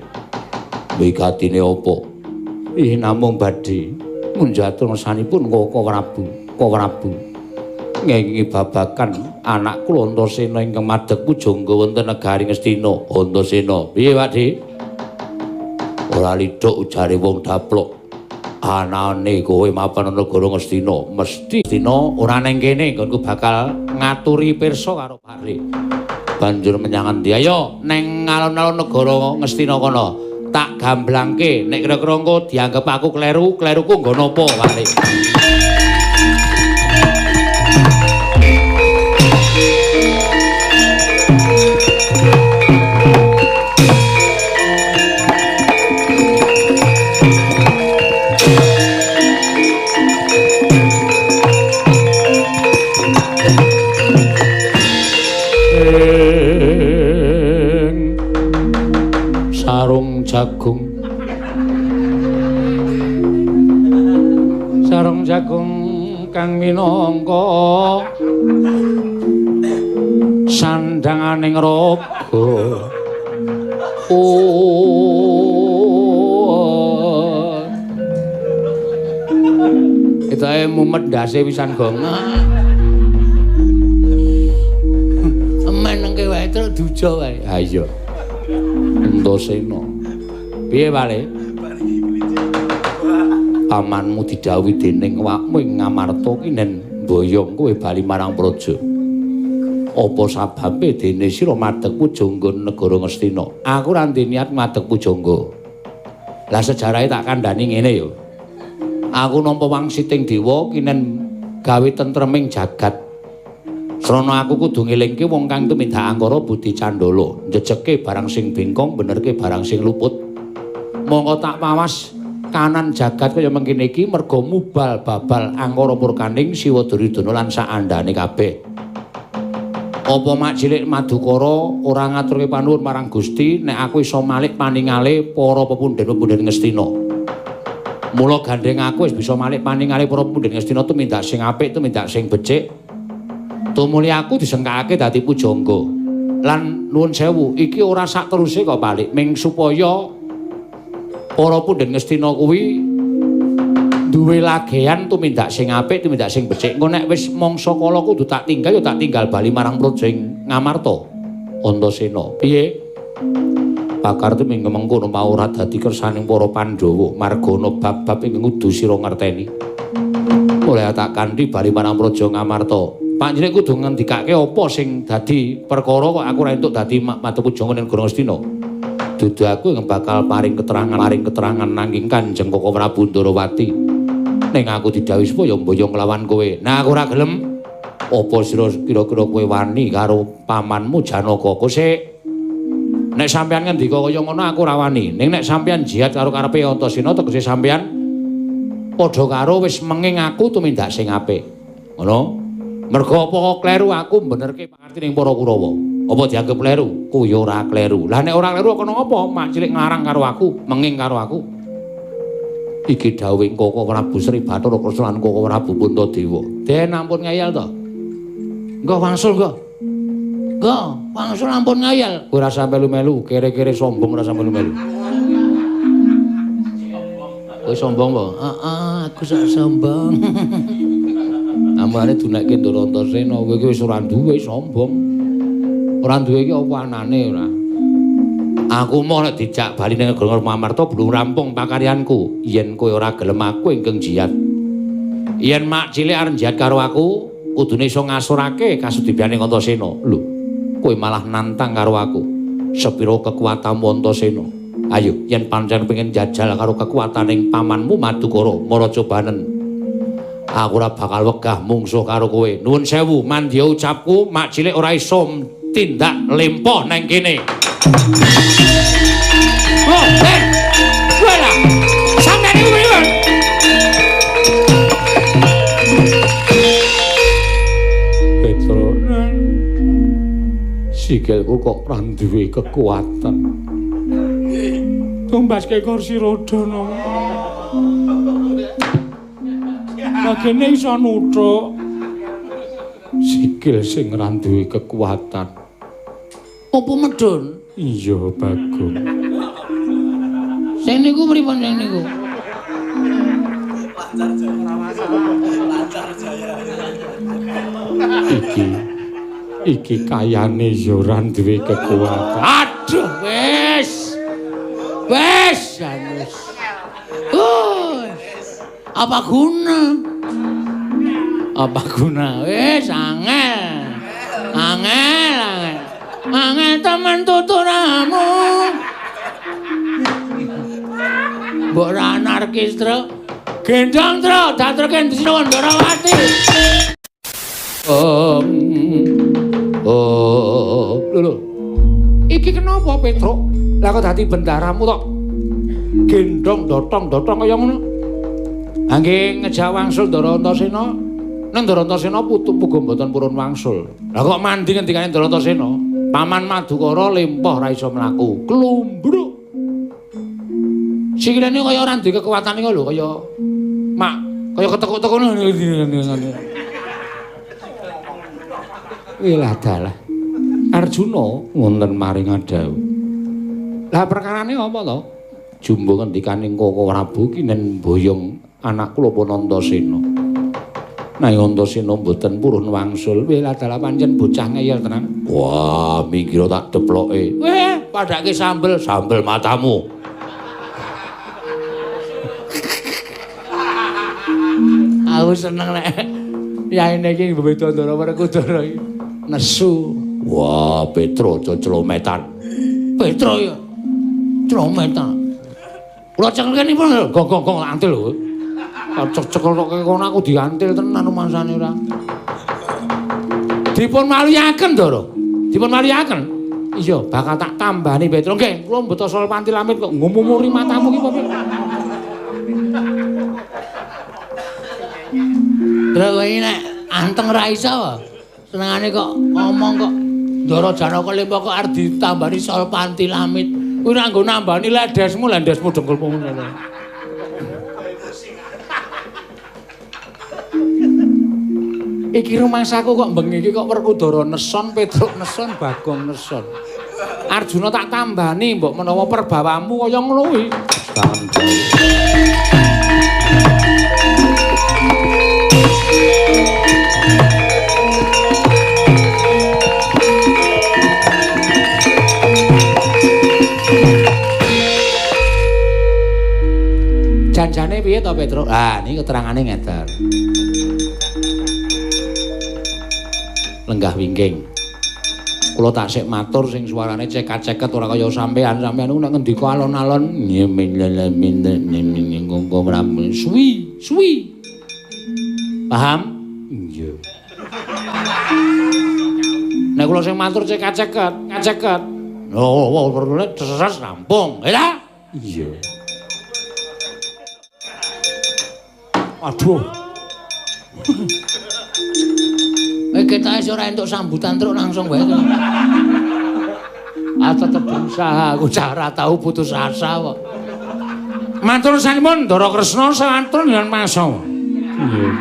Wigatine apa? Ih namung badhe munjatur ngersanipun Koko Prabu, Koko Prabu. Ngengingi babagan anak kula Antasena ingkang madhep pujangga wonten negari Ngastina. Antasena, piye Pak Dik? Ora lidhok ujare wong daplok. Anane kowe mapan negara Ngastina, mesti Ngastina ora neng kene nggonku bakal ngaturi pirsa karo Pak Dik. Banjur menyang endi? Ayo neng alun-alun negara Ngastina kono. Tak gamblangke nek kira-kira engko dianggep aku kleru, kleruku nggo napa Pak Dik? Sarung jagung, sarung jagung kang minangka sandhanganing raga. Ketoke mumet ndase pisan gong. Menengke wae terus duja wae. Ha iya. Antasena. Piye Pak? Pamanmu didhawuhi dening awakmu ing Ngamarta ki nen mboyong kowe bali marang praja. Apa sababe dene sira madhep pujangga negara Ngastina? Aku ora ndek niat madhep pujangga. Lah sejarahe tak kandhani ngene ya. Aku nampa wangsiting dewa kinen gawe tentreming jagat. Srana aku kudu ngelingke wong kang tumindak angkara budi candala, njejeke barang sing bengkong, benerke barang sing luput. Mongko tak pawas kanan jagat kaya mengkene iki merga mubal babal angkara murkaning Siwa Duryudana lan saandhane kabeh. Apa mak cilik Madukara ora ngaturke panuwun marang Gusti nek aku iso malik paningale para pepundhen-pepundhen Ngastina. Mula gandheng aku wis bisa malik paningale para pepundhen Ngastina tumindak sing apik, tumindak sing becik. Tumuli aku disengkake dadi pujangga. Lan nuwun sewu, iki ora sak teruse kok balik, ming supaya para pundhen Ngastina kuwi duwe lagean tumindak sing apik, tumindak sing becik. Engko nek wis mangsa kala kudu tak tinggal ya tak tinggal bali marang praja ing Ngamarta. Antasena, piye? Bakar tuminggu mengkono mau ora dadi kersaning para Pandhawa, margana bab-bab ingkang kudu sira ngerteni. Mulai tak kanthi bali marang praja Ngamarta. Panjenengan kudu ngendikake apa sing dadi perkara kok aku ora entuk dadi madhep pujangga ning negara Ngastina. Dudu aku yang bakal paring keterangan nanging Kanjeng Koko Prabu Ndorowati. Ning aku didhawuhi supaya mboyong nglawan kowe. Nah aku ora gelem. Apa sira kira-kira kowe wani karo pamanmu Janaka? Kosek. Nek sampeyan ngendika kaya ngono aku ora wani. Ning nek sampeyan jihad karo karepe Antasena tegese sampeyan padha karo wis menging aku tumindak sing apik. Ngono. Mergo apa kok kleru aku benerke pangarti ning para Kurawa. Apa dianggep kleru? Ku ya ora kleru. Lah nek ora kleru kena apa? Mak cilik nglarang karo aku, menging karo aku. Iki dawuhing Koko Prabu Sri Bathara Kresna lan Koko Prabu Puntadewa. Den ampun ngeyel to. Engko wangsul engko. Engko wangsul ampun ngeyel. Kowe ora sampe melu-melu, kere-kere sombong ora sampe melu-melu. Kowe sombong apa? Heeh, aku sak sombong. Amane dunekke Ndara Antasena, kowe iki wis ora duwe sombong. Ora duwe iki apa anane ora? Aku mau nek dijak bali ning negara Ngamarta belum rampung pakaryanku. Yen kowe ora gelem aku ingkang jihad. Yen mak cilik arep jihad karo aku, kudune iso ngasurake kasudibyane Antasena. Lho, kowe malah nantang karo aku. Sepiro kekuatanmu Antasena? Ayo, yen pancen pengen jajal karo kekuataning pamanmu Madukara, mara cobanen. Aku ora bakal wegah mungsuh karo kowe. Nuwun sewu, mandya ucapku, mak cilik ora iso tindak lempoh nang kene. Oh, Ben. Kowe lah. Sampeyan iku pripun? Petro. Sikilku kok ora duwe kekuatan. Tumbaske kursi roda no. Lagene iso nuthuk. Sikil sing ora duwe kekuatan. Apa medhun? Iya, Bagong. Sing niku pripun sing niku? Iki iki kayane ya ora duwe kekuatan. Aduh wis. Wis wis. Apa guna? Apa guna? Wis angel. Angel, angel. Angel temen tuturamu. Mbok ora anarkis, Truk. Gendong, Truk, datruke dina Ndrawati. Oh. Oh, lho. Iki kenapa, Petruk? Lah kok dadi bendaramu tok? Gendong dotong-dotong kaya ngono. Angge ngejak wangsul Ndara Antasena. Nang Ndara Antasena putu puga mboten purun wangsul. Lah kok mandi ngendikane Ndara Antasena? Paman Madukara lempoh ra iso mlaku. Klumbruk. Sikilane kaya ora duwe kekuatan iku lho, kaya mak, kaya ketekuk-tekuk ngono. Wilah dalah. Arjuna wonten maring adhawuh. Lah perkarane apa to? Jumbo ngendikaning Koko Prabu kinen boyong anak kula pun Antasena. Nanging Antasena mboten purun wangsul. Wilah dalah pancen bocah ngeyel tenan. Wah, minggir tak deploke. Weh, padake sambel, sambel matamu. Aku seneng nek yaine iki beda Ndara Werkudara iki. Nesu. Wah, Petro clometan. Petro ya. Clometan. Kula cekelke lho, gong-gong antil lho. Cek-cekel kono aku diantil tenan rumangsane ora. Dipun maliyaken, Ndara. Dipun maliyaken. Iya, bakal tak tambani Petro. Nggih, kula mbeto sol pantil amit kok ngumumuri matamu ki apa piye? Terus kowe nek anteng ra iso. Senengane kok ngomong kok Ndara Janaka lempo kok arep ditambani sol pantil amit. Kuwi ora nggo nambani ledesmu, lendesmu dengkulmu ngono. Iki rumangsaku kok bengi iki kok Werkudara neson, Petruk neson, Bagong neson. Arjuna tak tambani mbok menawa perbawamu kaya ngono kuwi. Janjane piye to, Petruk? Ah, niki keterangane ngeten. Lenggah wingking. Kula taksik matur sing suarane cekat-ceket ora kaya sampean. Sampean niku nek ngendika alon-alon suwi, suwi. Paham? Iya. Nek kula sing matur cekat-ceket, ngaceket. Oh, perlune ses rampung. Ya ta? Iya. Aduh. Kowe ketoke ora entuk sambutan truk langsung wae. Ah tetep berusaha, aku ora tau putus asa kok. Matur sampun Ndara Kresna sawanten yen masa. Nggih.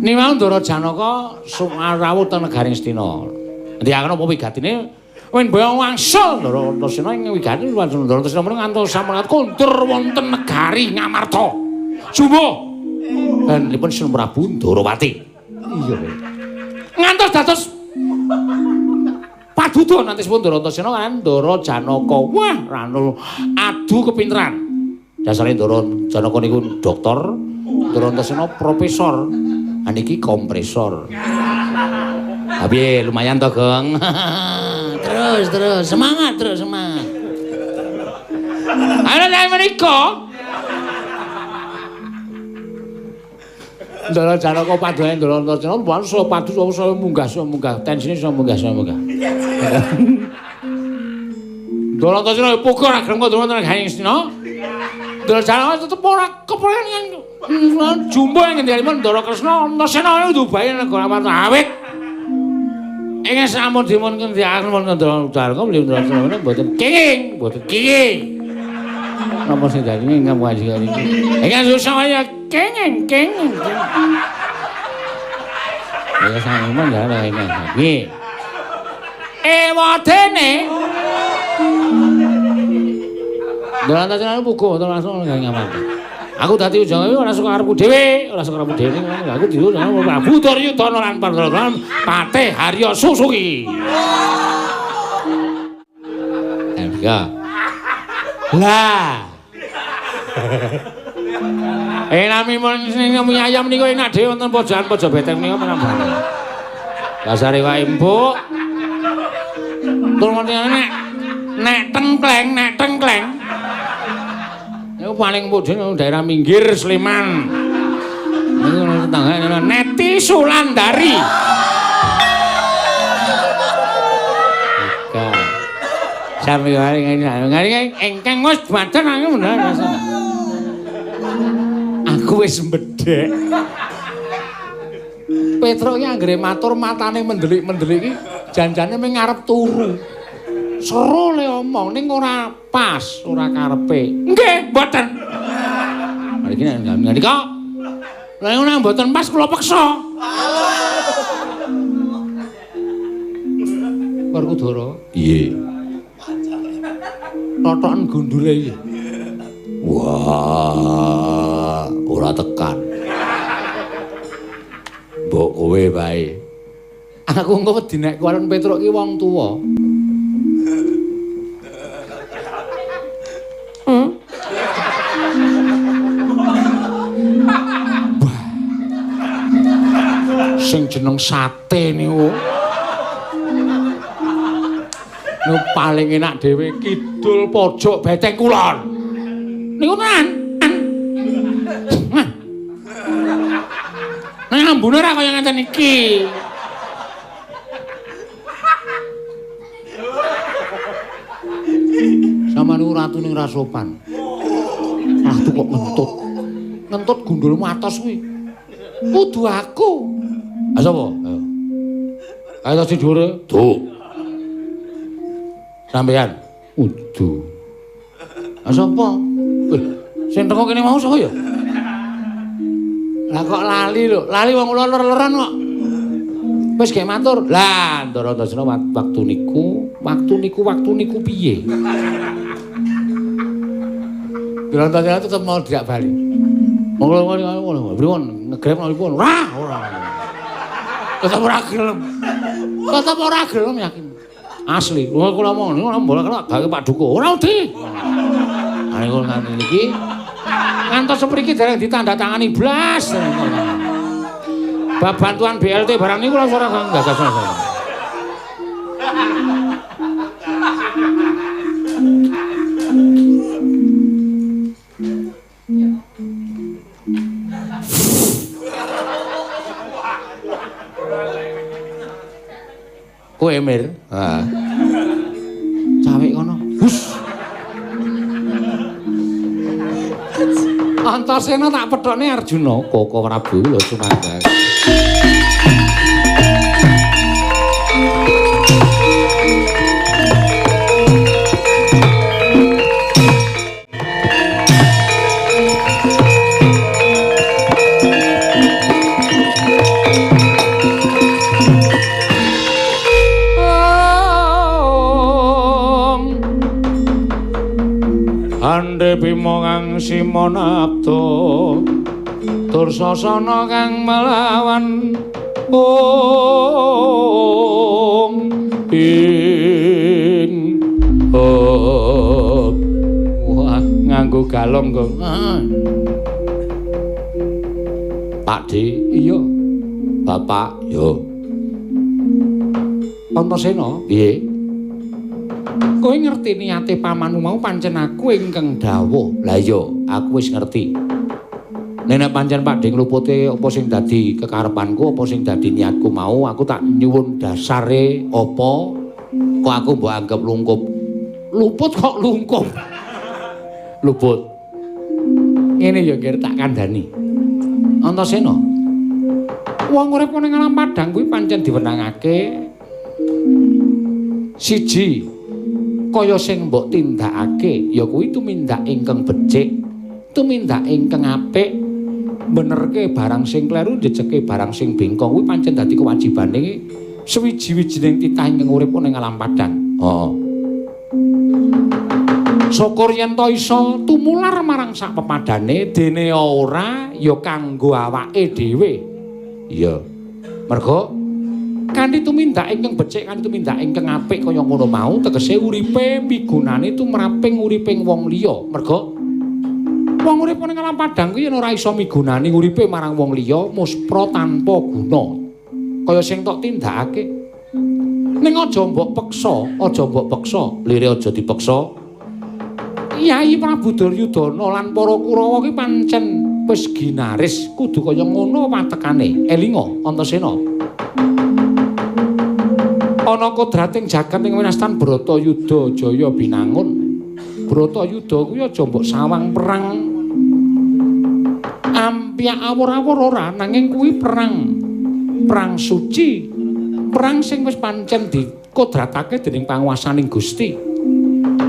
Niwau Ndara Janaka rawuh teng negaring Astina. Ngendikaken apa wigatine? Wen boyong wangsul Ndara Antasena ing wigati Ndara Antasena menika ngantos sampun kondur wonten negari Ngamarta. Jumbo. Dipun Sun Prabu Ndorowati. Iya. Ngantos dados paduda nanti pun Ndara Antasena kan Ndara Janaka. Wah, ranul adu kepinteran. Dasare Ndara Janaka niku doktor, Ndara Antasena profesor. Ha niki kompresor. Ha piye lumayan to, Gong? Terus, terus, semangat terus, semangat. Ana nek menika Ndara Janaka paduane Ndara Antasena saya padu saya munggah, saya munggah, tensine saya munggah, saya munggah. Ndara Antasena puga ora gelem kok nang Astina. Ndara Janaka tetep ora kepengen jumbo ing ngendikanipun Ndara Kresna Antasena ndubahi negara Amarta awit. Ing sampun dipun ngendikaken wonten Ndara Janaka beliau Ndara Antasena mboten kenging, mboten kenging. Napa sing dadi ingkang panjenengan iki? Ingkang susah kaya kenging, kenging. Ya sampun ya ingkang. Nggih. Ewadene Ndara Antasena puguh mboten langsung ngamarta. Aku dadi ujang ora suka karepku dhewe, ora suka karepku dhewe. Aku diundang Prabu Duryudana lan Pandhawa Patih Harya Susuki. Ya. Lah. Nami sing mie ayam niku enak dhewe wonten pojokan pojok beteng niku menambah. Dasare wae empuk. Tur nek tengkleng, nek tengkleng. Niku paling empuk dhewe daerah minggir Sleman. Niku tetanggane Neti Sulandari. Sami wae ingkang wis badan aku bener. Aku wis mbedhek. Petruk iki anggere matur matane mendelik-mendelik iki janjane mung ngarep turu. Seru le omong ning ora pas, ora karepe. Nggih, mboten. Mriki nek ngendika. Lah nek mboten pas kula peksa. Werkudara. Iya. Totoken gundule iki. Wah, ora tekan. Mbok kowe wae. Aku engko wedi nek kuwalon Petruk iki wong tuwa. Wah. Sing jeneng sate niku. Niku paling enak dhewe kidul pojok beteng kulon. Niku tenan. Nek ambune ora kaya ngeten iki. Sama niku ratu ning ra sopan. Ratu kok ngentut. Ngentut gundulmu atos kuwi. Kudu aku. Ha sapa? Ayo. Ayo sing dhuwure. Duh. Sampeyan udu. Ha sapa? Sing teko kene mau sapa ya? Lah kok lali lho, lali wong kula ler-leran kok. Wis gek matur. Lah, Ndara Antasena waktu niku, waktu niku piye? Ndara Antasena tetep mau dijak bali. Wong kula pripun ngegrep pripun? Ora, ora. Tetep ora gelem. Tetep ora gelem yakin. Asli, kula kula omong niku ora kena gawe Pak Duko. Ora wedi. Ha niku nganti niki ngantos sepriki dereng ditandatangani blas. Bab bantuan BLT barang niku kula ora gagas. Kowe Mir, heeh. Cawek kono. Hus. Antasena tak pethokne Arjuna, Koko Prabu lho sumangga. Ande Bima kang simonabda Dursasana kang melawan ong ing oh. Wah nganggo galong kok. Pak D, iya. Bapak, yo. Antasena, piye? Kowe ngerti niate pamanmu mau pancen aku ingkang dawuh. Lah iya, aku wis ngerti. Nek pancen Pak D nglupute apa sing dadi kekarepanku, apa sing dadi niatku mau, aku tak nyuwun dasare apa kok aku mbok anggap lungkup. Luput kok lungkup. Luput. Ngene ya Ngger tak kandhani. Antasena. Wong urip ning alam padhang kuwi pancen diwenangake siji kaya sing mbok tindakake ya kuwi tumindak ingkang becik, tumindak ingkang apik, benerke barang sing kleru, jejeke barang sing bengkong kuwi pancen dadi kewajibane suwiji-wijining titah ingkang urip ning alam padhang. Heeh. Syukur yen to iso tumular marang sak pepadane dene ora ya kanggo awake dhewe. Iya. Mergo kanthi tumindak ingkang becik, kanthi tumindak ingkang apik kaya ngono mau tegese uripe migunani tumraping uriping wong liya. Mergo wong urip ning alam padhang kuwi yen ora iso migunani uripe marang wong liya muspra tanpa guna. Kaya sing tok tindakake. Ning aja mbok peksa, aja mbok peksa, lire aja dipeksa. Yai Prabu Duryudana lan para Kurawa ki pancen wis ginaris kudu kaya ngono watekane. Elinga Antasena. Ana kodrating jagat ing winastan Bratayuda Jaya Binangun. Bratayuda kuwi aja mbok sawang perang ampyak awur-awur ora, nanging kuwi perang perang suci, perang sing wis pancen dikodratake dening panguwasaning Gusti.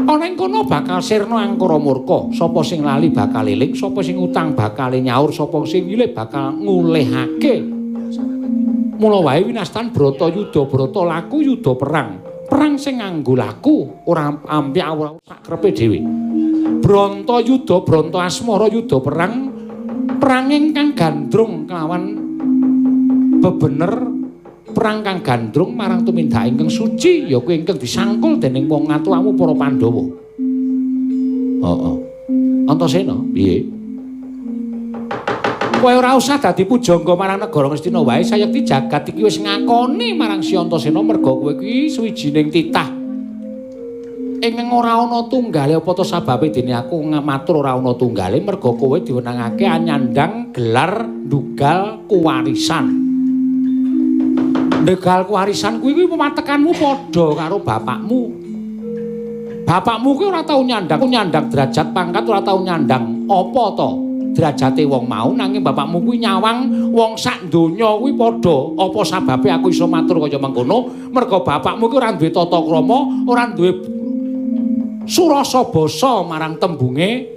Ana ing kono bakal sirna angkara murka, sapa sing lali bakal eling, sapa sing utang bakal nyaur, sapa sing nyilih bakal ngulehake. Mula wae winastan Bratayuda, brata laku yuda perang. Perang sing nganggo laku ora ampyak ora sakrepe dhewe. Brantayuda, branta asmara yuda perang, perang ingkang gandrung kelawan bebener, perang kang gandrung marang tumindak ingkang suci ya kuwi ingkang disangkul dening wong ngatuamu para Pandhawa. Heeh. Antasena, piye? Kowe ora usah dadi pujangga marang negara Ngastina wae, sayekti jagat iki wis ngakoni marang Si Antasena merga kowe iki suwijining titah ingkang ora ana tunggale. Apa to sababe dene aku matur ora ana tunggale? Merga kowe diwenangake anyandang gelar ndugal kuwarisan. Ndugal kuwarisan kuwi pewatekanmu padha karo bapakmu. Bapakmu kuwi ora tau nyandang derajat pangkat, ora tau nyandang apa to derajate wong mau, nanging bapakmu kuwi nyawang wong sak donya kuwi padha. Apa sababe aku iso matur kaya mengkono? Merga bapakmu kuwi ora duwe tata krama, ora duwe surasa basa marang tembunge.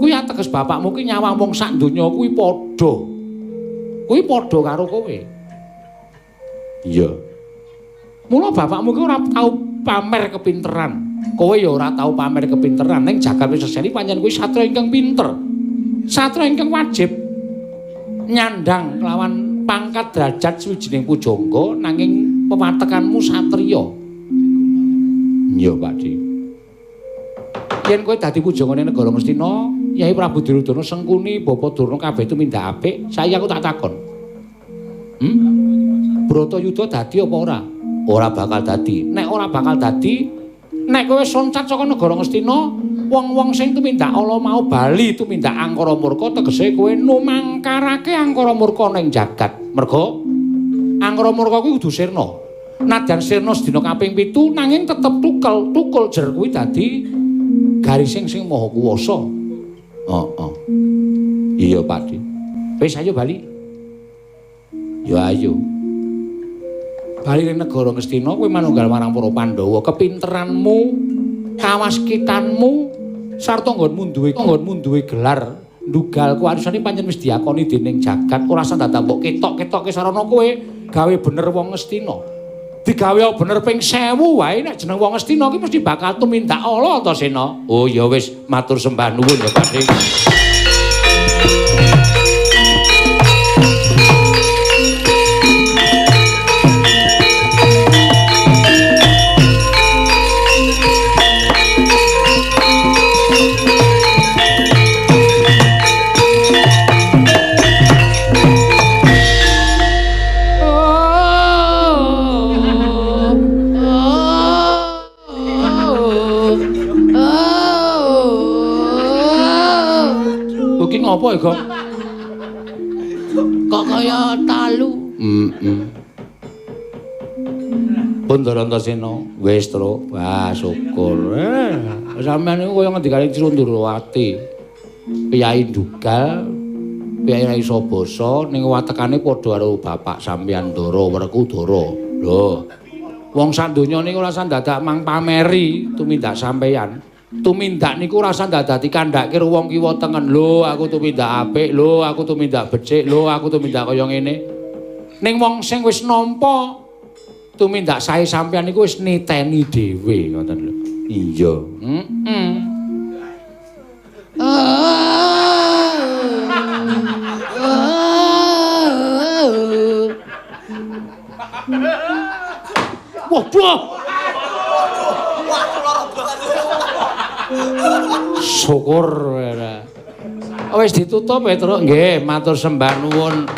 Kuwi ateges bapakmu kuwi nyawang wong sak donya kuwi padha. Kuwi padha karo kowe. Iya. Mula bapakmu kuwi ora tau pamer kepinteran. Kowe ya ora tau pamer kepinteran, ning jagat wis seseni pancen kuwi satria ingkang pinter. Satria ingkang wajib nyandang kelawan pangkat derajat suwijining pujangga, nanging pewatekanmu satriya. Iya, Pak Di. Yen kowe dadi pujanggane negara Ngastina, Yai Prabu Duryudana, Sengkuni, Bapa Durna kabeh tumindak apik, saiki aku tak takon. Bratayuda dadi apa ora? Ora bakal dadi. Nek ora bakal dadi, nek kowe soncat saka negara Ngastina, wong-wong sing tumindak ala mau bali tumindak angkara murka, tegese kowe numangkarake angkara murka ning jagat. Merga angkara murka kuwi kudu sirna. Nadyan sirna sedina kaping 7 nanging tetep tukel, tukul jer kuwi dadi garising sing maha kuwasa. Heeh. Iya, Pak Di. Wis ayo bali. Ya ayo. Bali ning negara Ngastina kowe manunggal marang para Pandhawa. Kepinteranmu, kawaskitanmu, sarta nggonmu duwe gelar ndugal kuwarisane pancen wis diakoni dening jagat. Ora usah dadak mbok ketok-ketokke sarana kowe gawe bener wong Ngastina. Digawe bener ping 1000 wae nek jeneng wong Ngastina ki mesti bakal tumindak ala Antasena. Oh ya wis, matur sembah nuwun ya Pak Dik. Apa ya, Gong? Kok kaya talu? Pun Antasena, wis, Tru. Wah, syukur. Sampeyan niku kaya ngendikane Crundurwati. Piyai ndugal, piyai ra iso basa, ning watekane padha karo bapak sampeyan Ndara Werkudara. Lho. Wong sak donya niku ora dadak mang pameri tumindak sampeyan. Tumindak niku rasa dadak dikandhake karo wong kiwa tengen. Lho, aku tumindak apik, lho, aku tumindak becik, lho, aku tumindak kaya ngene. Ning wong sing wis nampa tumindak sae sampeyan niku wis niteni dhewe, ngoten lho. Iya. Heeh. Waduh. Syukur ora. Wis ditutup Petruk nggih, matur sembah nuwun.